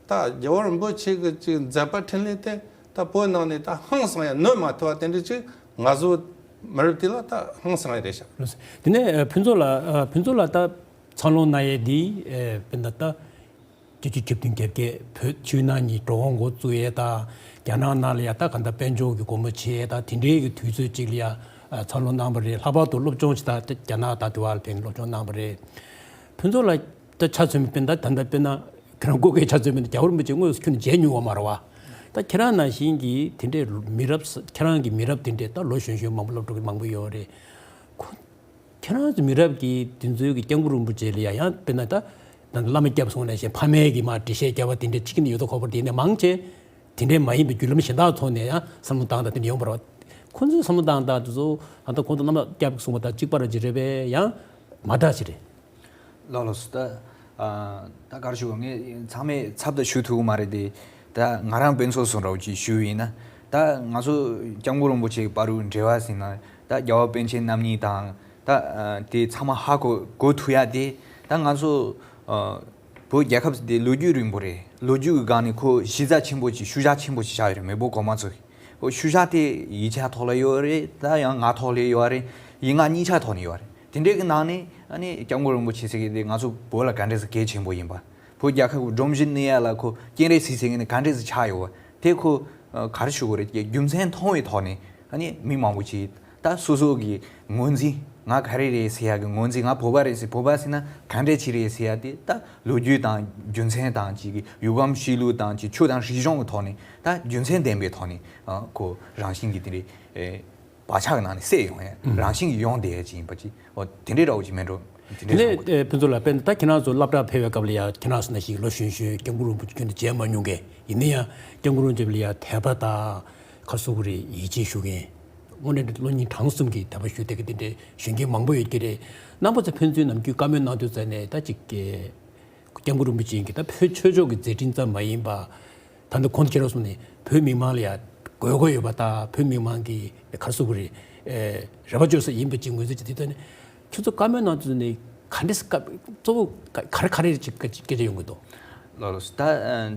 ད་རྒྱལ་བ་རིན་པོ་ཆེ་གི་ཅིག་མཛད་པ་འཕྲིན་ལས་དེ་ད་བོད་ནང་ནས་ད་ཧང་སང་ཡ་ནོར་མ་ཐུབ་པ་དེ་འདྲ་ཅིག་ང་ཚོ་མི་རབས་དེ་ལ་ད་ཧང་སང་ཡ་རེད་ཤག། དེ་ནས་ཨ་ཕུན་ཚོགས་ལགས་ཨ་ཕུན་ཚོགས་ལགས་ད་འཚར་ལོངས་གནང་ཡས་འདི་ཨ་དཔེར་ན་ད་བརྒྱད་ཅུ་གྱ་བདུན་གྱ་བརྒྱད་བོད་ཕྱི་ནང་གཉིས་འགྲོ་འོང་འགོ་བཙུགས་ཡས་ད་རྒྱ་ནག་ནང་ལ་ཡ་ད་ག་འདྲ་དཔལ་འབྱོར་གྱི་སྒོ་མོ་ཕྱེ་ཡས་ད་དེ་འདྲའི་གི་དུས་ཚོད་ཅིག་ལ་ཡ་ཨ་འཚར་ལོངས་གནང་བ་རེད། ལྷག་པར་དུ་སློབ་སྦྱོང་ཅིག་ད་རྒྱ་ནག་ད་དུ་བ་ལ་ཕེབས་ནས་སློབ་སྦྱོང་གནང་བ་རེད། ཕུན་ཚོགས་ལགས། ད་ཆ་མཚོན་པའི་ད་ད་ལྟ་དཔེར་ན་ཁྱེད་རང་སྐུ་སྒེར་ཆ་མཚོན་པའི་རྒྱལ་བ་རིན་པོ་ཆེ་དངོས་སུ་ཁྱོན་ནས་མཇལ་མྱོང་བ་མ་རེད་བ། ད་ཁྱེད་རང་ནང་བཞིན་གྱི་དེ་འདྲའི་མི་རབས་ཁྱེད་རང་གི་མི་རབས་དེ་འདྲའི་ད་ལོ་གཞོན་གཞོན་མང་པོ་སློབ་ཕྲུག་མང་པོ་ཡོད་རེད། ཁོ་ཁྱེད་རང་ཚོ་མི་རབས་ཀྱི་དེ་ཚོའི་གི་སྐྱབས་མགོན་རིན་པོ་ཆེ་ལ་ཡང་ཡང་དཔེར་ན་ད་ད་བླ་མ་སྐྱབས་སོང་ནས་བཞིན་ཕ་མས་གི་མ་འགྲེལ་བཤད་བརྒྱབ་པ་དེ་འདྲའི་གཅིག་ནས་ཡོད་དོ་ཁོ་པར་དེ་ནས་མང་ཆེ། དེ་འདྲའི་མ་ཡིན་པའི་བརྒྱུད་ལམ་གཞན་དག་ཐོག་ནས་ཡང་བསམ་བློ་བཏང་དང་དེ་འདྲ་ཡོང་བ་རེད་བ། ཁོང་ཚོའི་བསམ་བློ་བཏང་སྟངས་དེ་ཚོ་ད་ལྟ་གོང་དུ་རྣམ་པ་སྐྱབས་གསུངས་པ་དང་གཅིག་པ་ར་ཅིག་རེད་པས། ཡང་མ་འདྲ་ཅིག་རེད། ལགས་ལགས་སོ། ད་ཨ་ད་ག་རེ་ཞུ་དགོས། ངས་ཚང་མས་ཚབ་ཏུ་ཞུ་ཐུབ་ཀྱི་མ་རེད་དེ། ད་ང་རང་དཔེ་མཚོན་བཟོ་འདྲ་བོ་ཅིག་ཞུས་པ་ཡིན་ན། ད་ང་ཚོ་སྐྱབས་མགོན་རིན་པོ་ཆེ་གི་བར་དུ་འབྲེལ་བ་ཟེར་ན། ད་རྒྱལ་བ་པཎ་ཆེན་རྣམ་གཉིས་དང་། ད་ཨ་དེ་ཚང་མ་ཧ་གོ་གོ་ཐུབ་ཡ་དེ། ད་ང་ཚོ་ཨ་བོད་རྒྱལ་ཁབ་དེ་ལོ་རྒྱུས་རིང་པོ་རེད། ལོ་རྒྱུས་ཀྱི་སྒང་ནས་ཁོ་གཞི་རྩ་ཆེན་པོ་ཅིག་ཤུལ་བཞག་ཆེན་པོ་ཅིག་བཞག་ཡོད་རེད། མེས་པོ་གོང་མ་ཚོ་གིས་ཁོ་ཤུལ་བཞག་དེ་ཡིག་ཆ་ཐོག་ལ་ཡོད་རེད། ད་ཡང་ངག་ཐོག་ལ་ཡོད་རེད། ཡིག་ངག་གཉིས་ཆ་ཐོག་ནས་ཡོད་རེད། དེ་འདྲའི་གི་ནང་ནས་ཨ་ནི་སྐྱབས་མགོན་རིན་པོ་ཆེ་ཟེར་གི་དེ་ང་ཚོ་བོད་ལ་ག་འདྲས་སེ་གལ་ཆེན་པོ་ཡིན་པ། བོད་རྒྱལ་ཁབ་ཀྱི་སྒྲོམ་གཞི་གནས་ཡ་ལ་ཁོ་སྤྱན་རས་གཟིགས་ཟེར་གི་ནི་ག་འདྲས་སེ་ཆགས་ཡོད་པ་དེ་ཁོ་ཨ་ག་རེ་ཞུ་དགོས་རེད། རྒྱུ་མཚན་མཐོང་བའི་ཐོག་ནས་ཨ་ནི་མི་མང་པོ་ཅིག་ད་སོ་སོ་གི་ངོས་འཛིན། ང་ག་རེ་རེད་ཟེར་ཡ་གི་ངོས་འཛིན། ང་བོད་པ་རེད་ཟེར། བོད་པ་ཟེར་ན་ག་འདྲས་ཅིག་རེད་ཟེར་ཡ་དེ་ད་ལོ་རྒྱུས་དང་རྒྱུ་མཚན་དང་ཅིག་གི་ཡུལ་ཁམས་གཤིས་ལུགས་དང་ཅིག་ཆོས་དང་རིག་གཞུང་གི་ཐོག་ནས་ད་རྒྱུ་མཚན་ལྡན་པའི་ཐོག་ནས་ཨ་ཁོ་རང་བཞིན་གྱི་དེ་རེད། བག་ཆགས་ཀྱི་ནང་ནས་སད་ཡོང་ཡ། ཨུམ། རང་བཞིན་གྱིས་ཡོང་བསྡད་ཡ་ཅིག་ཡིན་པ་ཅིག་འོ་དེ་འདྲའི་འདྲ་བོ་ཅིག་མེད་འགྲོ། དེ་འདྲའི་དེ་ནས་བཟང་པོ། ཨེ་ཕུན་ཚོགས་ལགས། དཔེར་ན་ད་ཁྱེད་རང་ཚོ་སློབ་གྲྭ་ཕེབས་པའི་སྐབས་ལ་ཡ་ཁྱེད་རང་ཚོ་ནང་བཞིན་ལོ་གཞོན་གཞོན་སྐྱབས་མགོན་རིན་པོ་ཆེ་ཁྱོན་ནས་མཇལ་མ་མྱོང་མཁན། ཡིན་ན་ཡང་སྐྱབས་མགོན་རིན་པོ་ཆེ་ལ་ཡ་དད་པ་དང་ག་རེ་ཟེར་དགོས་རེད། ཡིད་ཆེས་ཞུ་མཁན། དངོས་གནས་བློ་སྙིང་བྲང་གསུམ་གྱིས་དད་པ་ཞུ་བསྡད་མཁན་དེ་འདྲའི་གཞོན་སྐྱེས་མང་པོ་ཡོད་ཀྱི་རེད། རྣམ་པ་ཚོ་ཕན་ཚུན་ནམ་རྒྱུན་བཀའ་མོལ་གནང་དུས་ཙམ་ནས་ད་ཅིག་སྐྱབས་མགོན་རིན་པོ་ཆེ་གི་ད་བོད་ཆོས་ཕྱོགས་ཀྱི་མཛད་འཕྲིན་ཙམ་མ་ཡིན་པ། ད་ལྟ་གོང་དུ་ཁྱེད་རང་གསུངས་ནས་བོད་མི་མང་ལ་ཡ་དགོས་མཁོ་ཡོད་པ་དང་། བོད་མི་མང་གི་ག་རེ་ཟེར་དགོས་རེད། ཨེ་རེ་བ་བཅོལ་ས་ཡིན་པ་ཅིག་ངོས་འཛིན་བྱེད་དུས་ད་ནི་ཁྱོད་ཚོ་བཀའ་མོལ་གནང་དུས་ནས་ག་འདྲས་སེ་སྐབས་གཙོ་བོ་ག་ག་རེ་ག་རེ་ཅིག་སྐད་ཆ་ཡོང་གི་འདུག་ལགས་ལགས་སོ། ད་ཨ་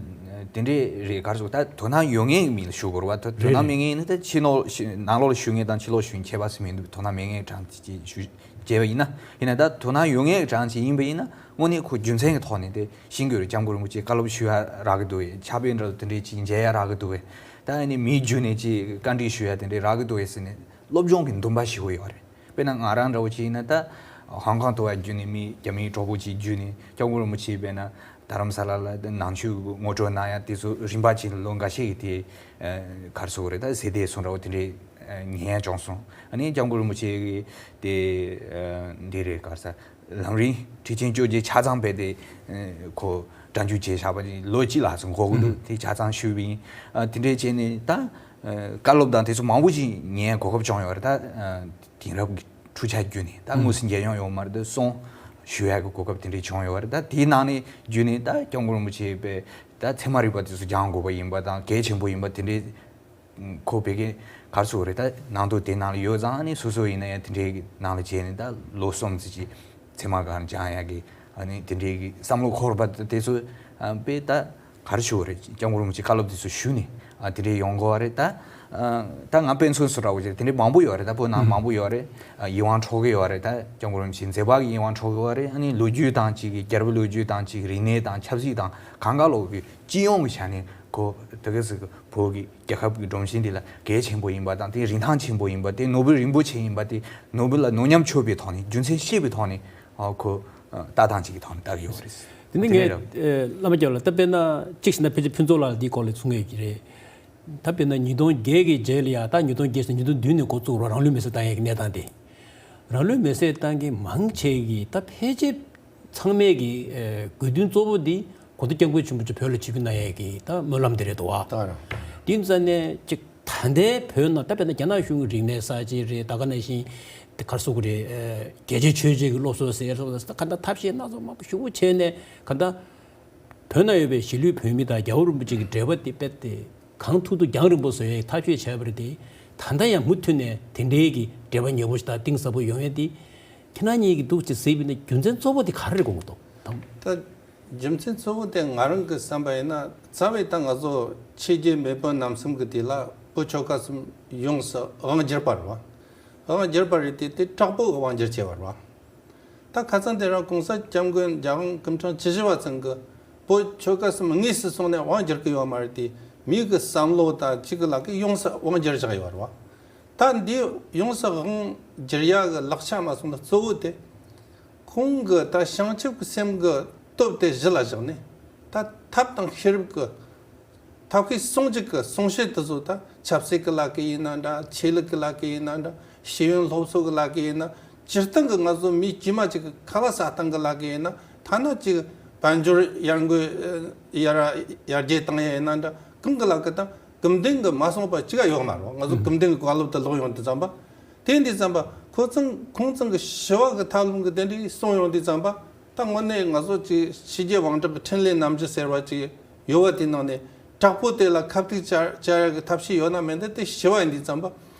དེ་འདྲས་རེད། ག་རེ་ཟེར། ད་དོ་སྣང་ཡོད་མཁན་གྱི་མི་ལ་ཞུ་དགོས་རེད་བ། ད་དོ་སྣང་མེད་མཁན་ནི་ད་ཕྱི་ནང་ནང་ལོགས་ལ་བཞུགས་མཁན་དང་ཕྱི་ལོགས་བཞུགས་མཁན་ཁྱད་པར་ཟེར་མི་འདུག་དོ་སྣང་མེད་མཁན་གྲངས་ཅིག་ཞུ་བྱས་པ་ཡིན་ན། ཡིན་ན་ད་དོ་སྣང་ཡོད་མཁན་གྲངས་ཅིག་ཡིན་པ་ཡིན་ན། དངོས་གནས་ཁོ་རྒྱུ་མཚན་གྱི་ཐོག་ནས་དེ་ཤེས་དགོས་རེད། སྐྱབས་མགོན་རིན་པོ་ཆེ་བཀའ་སློབ་ཞུ་ཡ་རག་གི་འདུག་གས། ཕྱག་དཔེ་འདྲ་དེ་འདྲས་ཅིག་མཇལ་ཡ་རག་གི་འདུག་གས། ད་ཨ་ནི་མི་བརྒྱུད་ནས་ཅིག་བཀའ་འདྲི་ཞུ་ཡ་དེ་འདྲས་རག་གི་འདུག་གས་ཟེར་ནས་སློབ་སྦྱོང་གི་འདུན་པ་ཞེ་པོ་ཡོད་རེད། དཔེར་ན་ང་རང་འདྲ་བོ་ཅིག་ཡིན་ན། ད་ཧོང་ཀོང་དུ་བ་བརྒྱུད་ནས་མི་རྒྱ་མིའི་གྲོགས་པོ་ཅིག་བརྒྱུད་ནས་སྐྱབས་མགོན་རིན་པོ་ཆེ་དཔེར་ན་རྡ་རམ་ས་ལ་ལ་ནང་ཆོས་ངོ་སྤྲོད་གནང་ཡ་དེ་ཚོ་རིམ་པ་ཅིག་ལ་ལོ་འགའ་ཤས་ཀྱི་དེ་ཨ་ག་རེ་ཟེར་དགོས་རེད། ད་ཟས་བདེ་སོང་འདྲ་བོ་དེ་འདྲས་ཨ་ཉན་ཡ་བྱུང་སོང་། ཨ་ནི་སྐྱབས་མགོན་རིན་པོ་ཆེ་གི་དེ་ཨ་འདི་རེད། ག་རེ་ཟེར། ལམ་རིམ་ཁྲིད་ཆེན་བཅོ་བརྒྱད་ཆ་ཚང་རྦད་དེ་ཨ་ཁོ་སྒྲ་འཇུག་བྱས་བཞག་པ་ཅིག་ལོ་གཅིག་ལྷག་ཙམ་འགོར་གི་འདུག་ཨུ་དེ་ཆ་ཚང་ཞུས་པ་ཡིན། ཨ་དེ་འདྲས་བྱས་ནས་ད་ཨ་བཀའ་སློབ་དང་དེ་ཚོ་མང་པོ་ཅིག་ཉན་གོ་སྐབས་བྱུང་ཡོད་རེད། ད་ཨ་དེང་རབས་ཀྱི་འཕྲུལ་ཆས་བརྒྱུད་ནས་ད་དངོས་སུ་མཇལ་མྱོང་ཡོད་མ་རེད། ད་གསུང་ཞུ་ཡག་གི་གོ་སྐབས་དེ་འདྲས་བྱུང་ཡོད་རེད། ད་དེའི་ནང་ནས་བརྒྱུད་ནས་ད་སྐྱབས་མགོན་རིན་པོ་ཆེ་པས་ད་ཚད་མ་རིག་པ་དེ་ཚོ་སྦྱང་དགོས་པ་ཡིན་པ་དང་གལ་ཆེན་པོ་ཡིན་པ་དེ་འདྲས། ཁོ་བོད་སྐད་ག་རེ་ཟེར་དགོས་རེད། ད་ནང་དོན་དེ་ནང་ལ་ཡོད་ཙང་། ཨ་ནི་སོ་སོ་ཡིན་ན་ཡང་དེ་འདྲའི་ནང་ལ་བྱས་ནས་ད་ལོ་གསུམ་ཙམ་ཅིག་ཚད་མ་སྒང་སྦྱང་ཡག་གི་ཨ་ནི་དེ་འདྲའི་གི་བསམ་བློ་འཁོར་བ་དེ་ཚོ་ཨ་དཔེ་ད་ག་རེ་ཞུ་དགོས་རེད། སྐྱབས་མགོན་རིན་པོ་ཆེ་བཀའ་སློབ་དེ་ཚོ་ཞུས་ནས་ཨ་དེ་འདྲའི་ཡོང་དགོས་པ་རེད། ད་ཨ་ད་ང་དཔེ་མཚོན་བཟོ་འདྲ་བོ་ཅིག་རེད། དེ་འདྲའི་མང་པོ་ཡོད་རེད། ད་བོད་ནང་མང་པོ་ཡོད་རེད། ཨ་ཡིད་དབང་འཕྲོག་གི་ཡོད་རེད། ད་སྐྱབས་མགོན་རིན་པོ་ཆེ་མཛད་པ་གི་ཡིད་དབང་འཕྲོག་གི་ཡོད་རེད། ཨ་ནི་ལོ་རྒྱུས་དང་ཅིག་གི་རྒྱལ་རབས་ལོ་རྒྱུས་དང་ཅིག་རིག་གནས་དང་ཆབ་སྲིད་དང་གང་ག་ལོག་གི་སྤྱི་ཡོངས་ཀྱི་ཆ་ནས་ཁོ་དེ་ག་ཟིག་བོད་ཀྱི་རྒྱལ་ཁབ་ཀྱི་སྒྲོམ་གཞི་འདི་ལ་གལ་ཆེན་པོ་ཡིན་པ་དང་། དེ་རིན་ཐང་ཆེན་པོ་ཡིན་པ། དེ་ནོར་བུ་རིན་པོ་ཆེ་ཡིན་པ། དེ་ནོར་བུ་ལ་ནོར་ཉམས་ཆོད་པའི་ཐོག་ནས། རྒྱུ་མཚན་ཤེས་པའི་ཐོག་ནས་ཨ་ཁོ་ཨ་ལྟ་སྟངས་གཅིག་གི་ཐོག་ནས་ལྟ་གི་ཡོད་རེད། དེ་ནི་དེ་ངས་འདྲ་རེད། ཨེ་བླ་མ་སྐྱབས་ལགས། ད་དཔེར་ན་གཅིག་བྱས་ན་ཕལ་ཆེར་ཕུན་ཚོགས་ལགས་འདིའི་སྐོར་ལ་གསུང་ཡོད་ཀྱི་རེད། ད་དཔེར་ན་ཉིས་སྟོང་བརྒྱད་ཀྱི་རྗེས་ལ་ཡ། ད་ཉིས་སྟོང་བརྒྱད་ཟེར་ཉིས་སྟོང་བདུན་ནས་འགོ་བཙུགས་རོགས། རང་ལུས་མེར་སྲེག་བཏང་ཡས་ཀྱི་གནས་སྟངས་དེ། རང་ལུས་མེར་སྲེག་བཏང་མཁན་མང་ཆེ་གི་ད་ཕལ་ཆེར་ཚང་མས་ཀྱི་ཨེ་དགོས་འདུན་གཙོ་བོ་འདི་གོང་ས་སྐྱབས་མགོན་ཆེན་པོ་མཆོག་བོད་ལ་ཆིབས་བསྒྱུར་གནང་ཡས་ཀྱི་ད་སྨོན་ལམ་འདི་རེད་འདུག་བ། ད་རང་། དེ་ཡིན་ཙང་ནས་ཅིག་ད་ལྟའི་བོད་ནང་ད་དཔེར་ན་རྒྱ་ནག་གཞུང་གི་རིག་གནས་གསར་བརྗེ་རེད། ད་ག་ནང་བཞིན་དེ་ག་རེ་ཟེར་དགོས་རེད། ཨེ་རྒྱལ་སྤྱིའི་ཆོས་བརྒྱུད་ཀྱི་སློབ་གསོ་ཟེར་སོགས་ད་ག་ད་ཐབས་ཤེས་སྣ་ཚོགས་མང་པོ་ཞེ་པོ་བྱས་ནས་ག་ད། བོད་ན་ཡོད་པའི་གཞིས་ལུས་བོད་མི་དང་རྒྱལ་བ་རིན་པོ་ཆེ་གི་འབྲེལ་བ་དེ་རྦད་དེ་གང་ཐུབ་ཐུབ་རྒྱང་རིང་པོ་བཟོ་ཡའི་ཐབས་ཤེས་བྱས་པ་རེད་དེ། ད་ལྟ་ཡང་མུ་མཐུད་ནས་དེ་འདྲའི་གི་འབྲེལ་བ་ཉེ་པོ་ཞིག་དང་གཏིང་ཟབ་པོ་ཡོང་ཡ་དེ། ཁྱེད་རང་གཉིས་ཀྱིས་འདུག་ཅེས་གཟིགས་པ་ཡིན་ན་རྒྱུ་མཚན་གཙོ་བོ་དེ་ག་རེ་རེད་དགོངས་ཀྱི་འདུག་དམ། ད་རྒྱུ་མཚན་གཙོ་བོ་དེ་ང་རང་གི་བསམ་པ་ཡིན་ན། རྩ་བའི་ད་ང་ཚོ་ཆོས་བརྒྱུད་མེས་པོ་རྣམ་གསུམ་གྱི་དུས་ལ་བོད་ཆོལ་ཁ་གསུམ་ཡོངས་སུ་དབང་བསྒྱུར་བ་རེད་བ། དབང་བསྒྱུར་བ་རེད་དེ། དེ་དྲག་པོ་དབང་བསྒྱུར་བྱས་པ་རེད་བ། ད་ཁ་སང་དེ་རིང་གོང་ས་སྐྱབས་མགོན་རྒྱལ་དབང་སྐུ་ཕྲེང་བཅུ་བཞི་པ་ཚང་གིས་བོད་ཆོལ་ཁ་གསུམ་དངོས་སུ་སོང་ནས་དབང་བསྒྱུར་གི་ཡོད་མ་རེད་དེ། མི་གི་བསམ་བློ་དང་ཅིག་གི་ལ་གི་ཡོངས་སུ་དབང་བསྒྱུར་བཞག་ཡོད་རེད་བ། ད་འདི་ཡོངས་སུ་དབང་བསྒྱུར་ཡ་གི་ལག་ཆ་མ་སོང་ན་གཙོ་བོ་དེ། ཁོང་གི་ད་བྱང་ཆུབ་ཀྱི་སེམས་ཀྱི་སྟོབས་དེ་གཞི་ལ་བཞག་ནས། ད་ཐབས་དང་ཤེས་རབ་ཀྱི་ཐབས་ཤེས་ཟུང་འཇུག་གི་གསུང་བཤད་དེ་ཚོ། ད་ཆབ་སྲིད་ཀྱི་ལ་གི་ཡིན་ན་འདྲ། ཆོས་ལུགས་ཀྱི་ལ་གི་ཡིན་ན་འདྲ། ཤེས་ཡོན་སློབ་གསོ་གི་ལ་གི་ཡིན་ན། སྤྱིར་བཏང་གི་ང་ཚོ་མི་དཀྱུས་མ་ཅིག་གི་ཁ་ལག་ཟ་སྟངས་ཀྱི་ལ་གི་ཡིན་ན། ཐ་ན་ཅིག་དཔལ་འབྱོར་ཡར་འགོས་ཡར་ཡར་རྒྱས་བཏང་ཡ་ཡིན་ན་འདྲ། གང་གི་ལ་གི་ད་ གུམ་ལྡན་གྱི་མ་གསུངས་པ་གཅིག་ཡོད་མ་རེད། ང་ཚོ་གུམ་ལྡན་གྱི་བཀའ་སློབ་དེ་ཀློག་ཡོང་དུས་ཙམ་པ། དེ་འདི་ཙམ་པ་ཁོ་ཚང་ཁོང་ཚང་གི་ཞི་བ་གི་ཐབས་ལམ་གྱི་དེ་འདྲའི་གསུངས་ཡོང་དུས་ཙམ་པ། ད་དངོས་གནས་ང་ཚོ་ཅིག་ཕྱི་རྒྱལ་དབང་གྲགས་ཀྱི་འཕྲིན་ལས་རྣམ་འགྱུར་ཟེར་བ་ཅིག་ཡོད་པ་དེའི་ནང་ནས་དྲག་པོ་དེ་ལ་ཁ་གཏད་བཅག་བཅག་ཡག་གི་ཐབས་ཤེས་ཡོད་ན་མེད་ན། དེ་ཞི་བ་ཡིན་དུས་ཙམ་པ།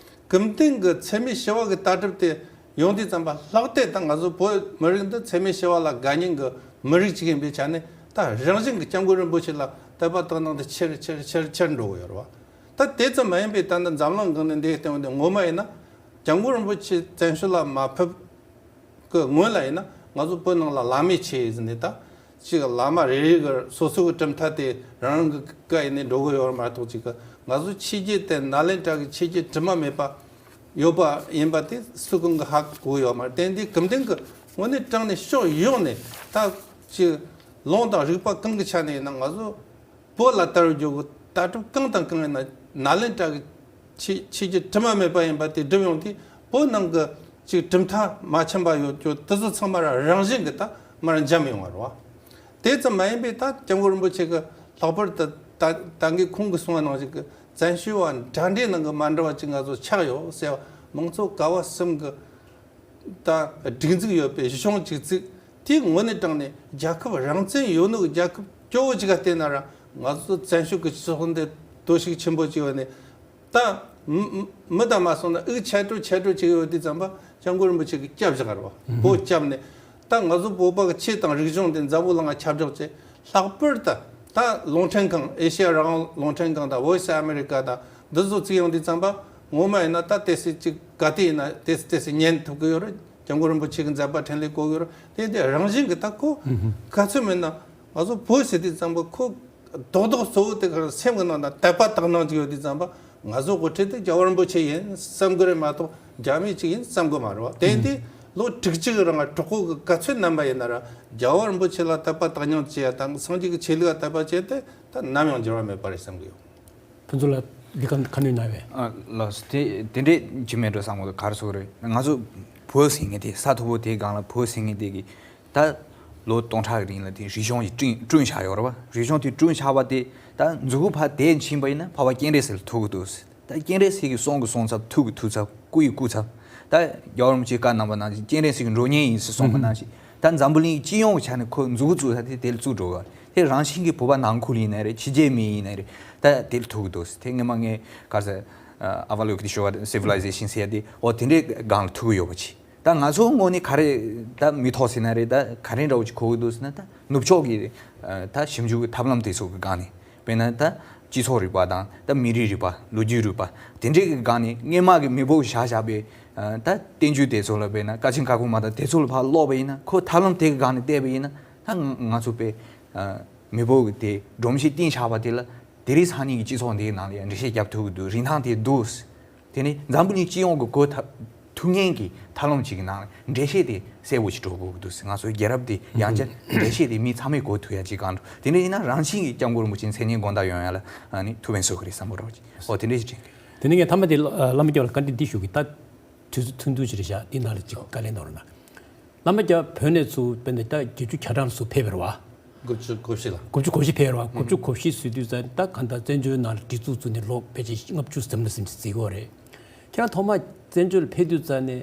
གུམ་ལྡན་གྱི་འཚེ་མེད་ཞི་བ་གི་ལྟ་གྲུབ་དེ་ཡོང་དུས་ཙམ་པ། ལྷག་ཏུ་ད་ང་ཚོ་བོད་མི་རིགས་འདི་འཚེ་མེད་ཞི་བ་ལ་དགའ་མཁན་གྱི་མི་རིགས་ཅིག་ཡིན་པའི་ཆ་ནས། ད་རང་བཞིན་གྱི་སྐྱབས་མགོན་རིན་པོ་ཆེ་ལ་དད་པ་དག་སྣང་དེ་ཆེར་ཆེར་ཆེར་ཆེར་འགྲོ་གི་ཡོད་རེད་བ། ད་དེ་ཙམ་མ་ཡིན་པའི་ད་ལྟ་འཛམ་གླིང་སྒང་ནས་འདི་བསྟན་འོ་དེ་ངོ་མ་ཡིན་ན། སྐྱབས་མགོན་རིན་པོ་ཆེ་བཙན་བྱོལ་ལ་མ་ཕེབས་གི་སྔོན་ལ་ཡིན་ན། ང་ཚོ་བོད་ནང་ལ་བླ་མའི་ཆོས་ཟེར་ནས་ད་ཅིག་བླ་མ་རེ་རེ་གི་སོ་སོ་གི་གྲུབ་མཐའ་དེ་རང་རང་གི་བཀའ་ཡིན་ནས་འགྲོ་གི་ཡོད་མ་གཏོགས། ཅིག་གི་ང་ཚོ་ཆོས་བརྒྱུད་དེ་ནཱ་ལེནྡྲ་གི་ཆོས་བརྒྱུད་དྲི་མ་མེད་པ་ཡོད་པ་ཡིན་པ་དེ་སུ་གང་གི་ཧ་གོ་ཡོད་མ་རེད། དེ་འདི་གུམ་ལྡན་གི་དངོས་གནས་དྲང་ནས་ཕྱོགས་ཡོངས་ནས་ད་ཅིག་ལུང་དང་རིགས་པ་གང་གི་ཆ་ནས་ཡིན་ན། ང་ཚོ་བོད་ལ་དར་རྒྱུ་གི་ལྟ་གྲུབ་གང་དང་གང་ཡིན་ན། ནཱ་ལེནྡྲ་གི་ཆོས་ཆོས་བརྒྱུད་དྲི་མ་མེད་པ་ཡིན་པ་དེ་སྒྲུབ་ཡོང་དུས། བོད་ནང་གི་ཅིག་གྲུབ་མཐའ་མ་འཆམ་པ་ཡོད་རྒྱུ་དེ་ཚོ་ཚང་མ་རང་རང་བཞིན་གྱི་ད་མར་འཇམ་ཡོང་བ་རེད་བ། དེ་ཙམ་མ་ཡིན་པའི་ད་སྐྱབས་མགོན་རིན་པོ་ཆེ་གི་ལྷག་པར་དུ་ད་ད་གིན་ཁོང་གིས་གསུངས་པ་ནང་བཞིན་གྱི་བཙན་བྱོལ་བ་འདྲ་འདྲའི་ནང་གི་མ་འདྲ་བ་ཅིག་ང་ཚོ་ཆགས་ཡོད་ཟེར་བ། མང་གཙོ་ཀ་བ་གསུམ་གི་ད་སྒྲིག་འཛུགས་ཡོད་པའི་གཞུང་ཅིག་བཙུགས། དེའི་ངོས་ནས་དྲངས་ནས་རྒྱལ་ཁབ་རང་བཙན་ཡོད་ནོ་གི་རྒྱལ་ཁབ་སྐྱོ་བོ་ཅིག་ག་བལྟས་ན་ར། ང་ཚོ་བཙན་བྱོལ་གྱི་སྤྱི་ཚོགས་འདི་གཏོར་བཤིག་ཆེན་པོ་ཅིག་ཡོད་ནས། ད་མི་མི་དང་མ་སོང་ན་དབུགས་ཆད་འགྲོ་ཆད་འགྲོ་ཅིག་ཡོད་དུས་ཙམ་པ། སྐྱབས་མགོན་རིན་པོ་ཆེ་གིས་སྐྱབས་བཞག་ར་བ། བོད་སྐྱབས་ནས། ད་ང་ཚོ་བོད་པ་གི་ཆོས་དང་རིག་གཞུང་དེ་འཛམ་བུ་གླིང་ང་ཁྱབ་བསྒྲགས་བྱས། ལྷག་པར་དུ་ད་རླུང་འཕྲིན་ཁང་། ཨེ་ཤེ་ཡ་རང་དབང་རླུང་འཕྲིན་ཁང་དང་Voice of America དང་འདི་ཚོ་བཙུགས་ཡོང་དུས་ཙམ་པ། ངོ་མ་ཡིན་ན་ད་ཏོག་ཙམ་ཅིག་ག་དུས་ཡིན་ན་ཏོག་ཙམ་ཏོག་ཙམ་ཉན་ཐུབ་ཀྱི་ཡོད་རེད། སྐྱབས་མགོན་རིན་པོ་ཆེ་གི་མཛད་པ་འཕྲིན་ལས་གོ་གི་ཡོད་རེད། དེ་དེ་རང་བཞིན་གྱི་ད་ཁོ་ག་ཚོད་མིན་ན་ང་ཚོ་བོད་ཟེར་དུས་ཙམ་པ་ཁོ་རྡོག་རྡོག་གཙོ་བོ་དེ་ག་སེམས་ཀྱི་ནང་ན་དད་པ་དག་སྣང་ཅིག་ཡོད་དུས་ཙམ་པ། ང་ཚོ་དབུ་ཁྲིད་དེ་རྒྱལ་བ་རིན་པོ་ཆེ་ཡིན་བསམ་གི་རེད་མ་གཏོགས། རྒྱ་མི་ཅིག་ཡིན་བསམ་གི་མ་རེད་བ། དེ་ཡིན་དུས་ལོ་དྲུག་ཅུ་གི་རིང་ལ་གྲོགས་པོ་གི་ག་ཚོད་རྣམ་པ་ཡིན་ན་ར། རྒྱལ་བ་རིན་པོ་ཆེ་ལ་དད་པ་དག་སྣང་བྱེད་ཡ་དང་སངས་རྒྱས་ཀྱི་ཆོས་ལུགས་ལ་དད་པ་བྱེད་དེ་ད་ནམ་ཡང་འགྱུར་བ་མེད་པ་རེད་བསམ་གི་ཡོད། ཕུན་ཚོགས་ལགས་འདི་ག་ཁ་སྣོན་གནང་བས། ཨ་ལགས་སོ། དེ་དེ་འདྲས་ཅིག་མེད་འགྲོ་བསམ་གི་འདུག་ག་རེ་ཟེར་དགོས་རེད། ང་ཚོ་བོད་ཟེར་མཁན་དེ། ས་མཐོ་པོ་དེའི་སྒང་ལ་བོད་ཟེར་མཁན་དེ་གི་ད་ལོ་སྟོང་ཕྲག་གི་རིང་ལ་དེ་རིག་གཞུང་ཞིག་བསྐྲུན་བསྐྲུན་བཞག་ཡོད་རེད་བ། རིག་གཞུང་དེ་བསྐྲུན་བཞག་པ་དེ་ད་མཛུབ་གུ་ཕར་དེད་ཕྱིན་པ་ཡིན་ན། ཕར་བ་སྤྱན་རས་གཟིགས་ལ་ཐུག་གི་འདུག་ད་སྤྱན་རས་གཟིགས་ཀྱིས་གསུང་གི་གསུང་ཚབ། ཐུག་གི་ཐུག་ཚབ། སྐུ་ཡི་སྐུ་ཚབ། ད་རྒྱལ་བ་རིན་པོ་ཆེས་བཀའ་གནང་བ་ནང་བཞིན་སྤྱན་རས་གཟིགས་ཀྱི་འགྲོ་མཁན་ཡིན་ཟེར་གསུངས་པ་ནང་བཞིན། ད་འཛམ་བུ་གླིང་སྤྱི་ཡོངས་ཀྱི་ཆ་ནས་ཁོ་མཛུབ་གུ་བཙུགས་ས་དེ་དེ་ལ་བཙུགས་འགྲོ་གི་རེད། དེ་རང་བཞིན་གྱིས་བོད་པ་ནང་ཁུལ་ཡིན་ནའི་རེད། ཕྱི་རྒྱལ་མི་ཡིན་ནའི་རེད། ད་དེ་ལ་ཐུག་གི་འདུག་དེ་སྔོན་མ་ངས་ག་རེ་ཟེར། ཨ་ཨ་བ་ལོ་ཀི་ཏི་ཤོ་བ་སི་ཝི་ལའི་ཟེ་ཤན་ཟེར་ཡ་དེ། འོ་དེ་འདྲའི་སྒང་ལ་ཐུག་གི་ཡོད་པ་ཅིག་ད་ང་ཚོ་ངོས་ནས་ག་རེ་ད་མི་ཐོག་ཟེར་ན་རེད། ད་ག་རེ་འདྲ་བོ་ཅིག་གོ་གི་འདུག་ཟེར་ན། ད་ནུབ་ཕྱོགས་ཀྱི་ཨ་ད་ཞིབ་འཇུག་གི་ཐབས་ལམ་དེ་ཚོ་གི་སྒང་ནས། དཔེར་ན་ད་སྤྱི་ཚོགས་རིག་པ་དང་། ད་མི་རིགས་རིག་པ། ལོ་རྒྱུས་རིག་པ། དེ་འདྲའི་གི་སྒང་ནས་སྔོན་མ་གི་མེས་པོ་བཞག་བཞག་པའི་ཨ་ད་བསྟན་བཅོས་དེ་ཚོ་ལ། དཔེར་ན་ཀ་ཆེན་ཀ་ཁོལ་མ་དང་དེ་ཚོ་ལ་ཕར་ཀློག་པ་ཡིན་ན། ཁོ་ཐབས་ལམ་དེ་གི་སྒང་ནས་བལྟས་པ་ཡིན་ན། ད་ང་ཚོ་དཔེ་ཨ་མེས་པོ་གི་དེ་སྒྲོམ་གཞི་བཏིང་བཞག་པ་དེ་ལ། དེ་རིང་སང་ཉིན་གྱི་སྤྱི་ཚོགས་འདིའི་ནང་ལ་ཡང་འགྲེལ་བཤད་རྒྱབ་ཐུབ་ཀྱི་འདུག་རིན་ཐང་དེ་འདུག་དེ་ནི་འཛམ་བུ་གླིང་སྤྱི་ཡོངས་ཀྱི་གོ་ཐུབ་ཐུབ་མཁན་གྱི་ཐབས་ལམ་ཅིག་གི་ནང་ལ་འགྲེལ་བཤད་དེ་གསལ་པོ་ཞིག་འགྲོ་དགོས་ཀྱི་འདུག་ང་ཚོའི་རྒྱལ་རབས་དེ་ཡང་བསྐྱར་འགྲེལ་བཤད་དེ་མི་ཚང་མས་གོ་ཐུབ་ཡ་ཅིག་གང་འགྲོ། དེ་འདྲ་ཡིན་ན་རང་བཞིན་གྱིས་སྐྱབས་མགོན་རིན་པོ་ཆེ་མཚན་སྙན་དགོངས་དག་ཡོང་ཡ་ལ་ཨ་ནི་ཐུགས་ཕན་གསོས་ཀྱི་རེད་བསམ་པ་རོགས་ཀྱིས། འོ་དེ་འདྲ་ཞིག་དྲན་གི། དེ་ནས་ངས་མཐའ་མ་དེ་བླ་མ་སྐྱབས་ལ་བཀའ་འདྲི་འདི་ཞུ་གི། ད་དུས་ཚོད་ཐུང་ཐུང་ཞིག་རེད་ཤག་འདི་ནང་ལ་ཅིག་བཀའ་ལན་གནང་རོགས་གནང་། བླ་མ་སྐྱབས་བོད་ནས་ཚུར་དཔེར་ན་ད་བརྒྱད་ཅུ་གྱ་གྲངས་ལ་ཚུར་ཕེབས་པ་རེད་བ། དགུ་བཅུ་གོ་བཞི་ལ། དགུ་བཅུ་གོ་བཞི་ཕེབས་རེད་བ། དགུ་བཅུ་གོ་བཞི་ཟེར་དུས་ཙང་ད་གང་ལྟར་བཙན་བྱོལ་ནང་ལ་སྒྲིག་འཛུགས་བཙུགས་ནས་ལོ་ཕལ་ཆེར་ལྔ་བཅུ་ཙམ་ལ་ཟིན་ཟིན་གྱི་ཡོད་རེད། ཁྱེད་རང་ཐོག་མ་བཙན་བྱོལ་ལ་ཕེབས་དུས་ཙང་ནས་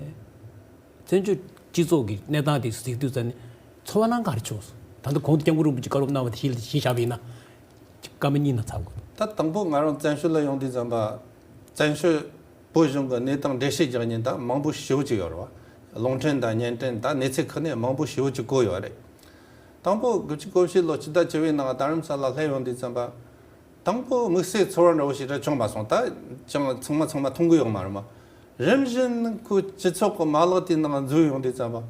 བཙན་བྱོལ་སྤྱི་ཚོགས་ཀྱི་གནས་སྟངས་དེ་གཟིགས་དུས་ཙང་ནས་ཚོར་བ་སྣང་ག་རེ་བྱུང་སོང་། ད་ལྟ་གོང་དུ་སྐྱབས་མགོན་རིན་པོ་ཆེས་བཀའ་སློབ་གནང་བ་དེ་གཞི་ལ་གཞི་བཞག་པ་ཡིན་ན། སྐར་མ་གཉིས་ནང་ཚར་དགོས། ད་དང་པོ་ང་རང་བཙན་བྱོལ་ལ་ཡོང་དུས་ཙམ་པ། བཙན་བྱོལ་བོད་གཞུང་གི་གནས་སྟངས་འགྲེལ་བཤད་རྒྱག་མཁན་ད་མང་པོ་ཞེ་པོ་ཅིག་ཡོད་རེད་བ། རླུང་འཕྲིན་དང་བརྙན་འཕྲིན་དང་གནས་ཚུལ་ཁག་ནས་མང་པོ་ཞེ་པོ་ཅིག་གོ་ཡོད་རེད། དང་པོ་དགུ་བཅུ་གོ་བཞི་ལོ་སྤྱི་ཟླ་བཅུ་པའི་ནང་རྡ་རམ་ས་ལ་སླེབས་ཡོང་དུས་ཙམ་པ། དང་པོ་དམིགས་བསལ་ཚོར་བ་འདྲ་བོ་ཞིག་ར་བྱུང་མ་སོང་། ད་ཅང་ཚང་མ་ཚང་མ་མཐོང་གི་ཡོད་མ་རེད་མ། རིམ་བཞིན་ཁོའི་སྤྱི་ཚོགས་ཀྱི་མ་ལག་དེའི་ནང་འཛུལ་ཡོང་དུས་ཙམ་པ།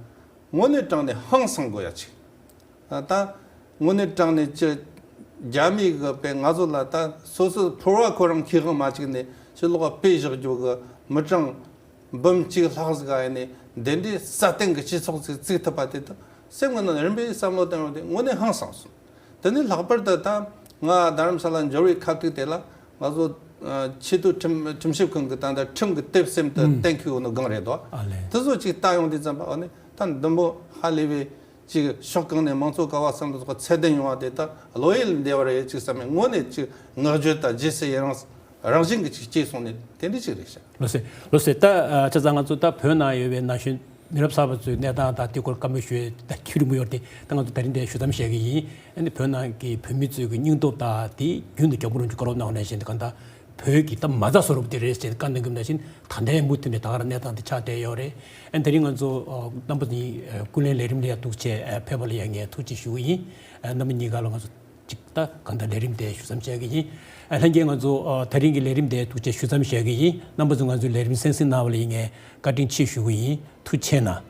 དངོས་གནས་དྲང་ནས་ཧང་སང་དགོས་ཡ་ཅིག་ད་དངོས་གནས་དྲང་ནས་ཅི། རྒྱ་མི་གི་དཔེ་ང་ཚོ་ལ་ད་སོ་སོའི་ཕོར་བ་ཁོ་རང་ཁེ་དབང་མ་བཅུག་ནས་ཕྱི་ལོགས་ལ་སྤེལ་བཞག་རྒྱུ་གི་མི་གྲངས་འབུམ་གཅིག་ལྷག་ཟིག་ག་ཡིན་ནས་འདི་འདྲའི་སྲ་བརྟན་གྱི་སྤྱི་ཚོགས་ཅིག་བཙུགས་ཐུབ་པ་དེ་དག་སེམས་ཀྱི་ནང་རིམ་པས་བསམ་བློ་བཏང་ཡོང་དུས་དངོས་གནས་ཧང་སངས་སོང་། དེ་ནས་ལྷག་པར་དུ་ད་ང་རྡ་རམ་ས་ལ་འབྱོར་བའི་ཁ་ཐུག་དེ་ལ་ང་ཚོ་ཆེས་མཐོའི་ཁྲིམས་ཁྲིམས་ཞིབ་ཁང་གི་ད་ལྟ་ཁྲིམས་ཀྱི་དེབ་སེམས་དུ་གཏན་འཁེལ་ཡོད་ནོ་སྒང་རེད་དོ། ཨ་ལས། དེ་ཚོ་ཅིག་ལྟ་ཡོང་དུས་ཙམ་པ། ཨ་ནི་ད་འདི་མོ་ཧ་ལས་པའི་ཅིག་ཕྱོགས་གང་ནས་མང་གཙོ་ཀ་བ་གསུམ་ལ་སོགས་ཚད་ལྡན་ཡོང་བ་དེ་ད་བློ་ཡུལ་འདས་པ་རེད་ཅིག་བསམ་ནས། དངོས་གནས་ཅིག་བསྔགས་བརྗོད་དང་རྗེས་སུ་ཡི་རང་ རང་བཞིན་གྱི་ཅིག་སྐྱེས་སོང་ནས་དེ་འདྲ་ཅིག་རེད་ཤག་ལགས་སོ། ལགས་སོ། ད་ཨ་ཆ་ཚང་ང་ཚོ་ད་བོད་ནང་ཡོད་པའི་ན་གཞོན་མི་རབས་གསར་པ་ཚོའི་གནས་སྟངས་དང་དེ་སྐོར་བཀའ་མོལ་ཞུ་ཡས་ད་ཁྱེད་རིང་པོ་ཡོད་རེད་དེ། ད་ང་ཚོ་ད་རིང་འདིར་ཞུ་མཚམས་བཞག་གི་ཡིན། ཨ་ནི་བོད་ནང་གི་བོད་མི་ཚོའི་གི་སྙིང་སྟོབས་དང་དེ་རྒྱུན་དུ་མགྱོགས་པོ་རང་བྱུང་བཀའ་སློབ་གནང་བ་ནང་བཞིན་གང་ལྟར་བོད་ཀྱི་ད་མ་རྩ་བཟོ་འདྲ་པོ་དེ་རེད་ཅེས་བཀའ་གནང་གི་ཡོད་ནང་བཞིན་ད་ལྟའི་མུ་མཐུད་ནས་ད་ག་རང་གནས་སྟངས་དེ་ཆགས་བསྡད་ཡོད་རེད། ཨ་ནི་ད་རིང་ང་ཚོ་ཨ་རྣམ་པ་གཉིས་ཨ་ཀུན་གླེང་ལས་རིམ་ལ་ཡང་ཐུགས་རྗེ་ཆེ་ཨ་ཕེབས་པ་ལ་ཡང་ངས་ཐུགས་རྗེ་ཞུ་གི་ཡིན། ཨ་རྣམ་པ་གཉིས་ཀ་ལ་ང་ཚོ་ཅིག་ད་གང་ལྟར་ལས་རིམ་དེ་ཞུ་མཚམས་བཅད་ཀྱི་ཡིན། ཨ་ལྷན་རྒྱས་ང་ཚོ་ཨ་ད་རིང་གི་ལས་རིམ་དེ་ཐུགས་རྗེ་ཆེ་ཞུ་མཚམས་བཅད་ཀྱི་ཡིན། རྣམ་པ་ཚོས་ང་ཚོའི་ལས་རིམ་གསན་གཟིགས་གནང་བ་ལ་ཡང་ངས་བཀའ་དྲིན་ཆེ་ཞུ་གི་ཡིན། ཐུགས་རྗེ་གནང་།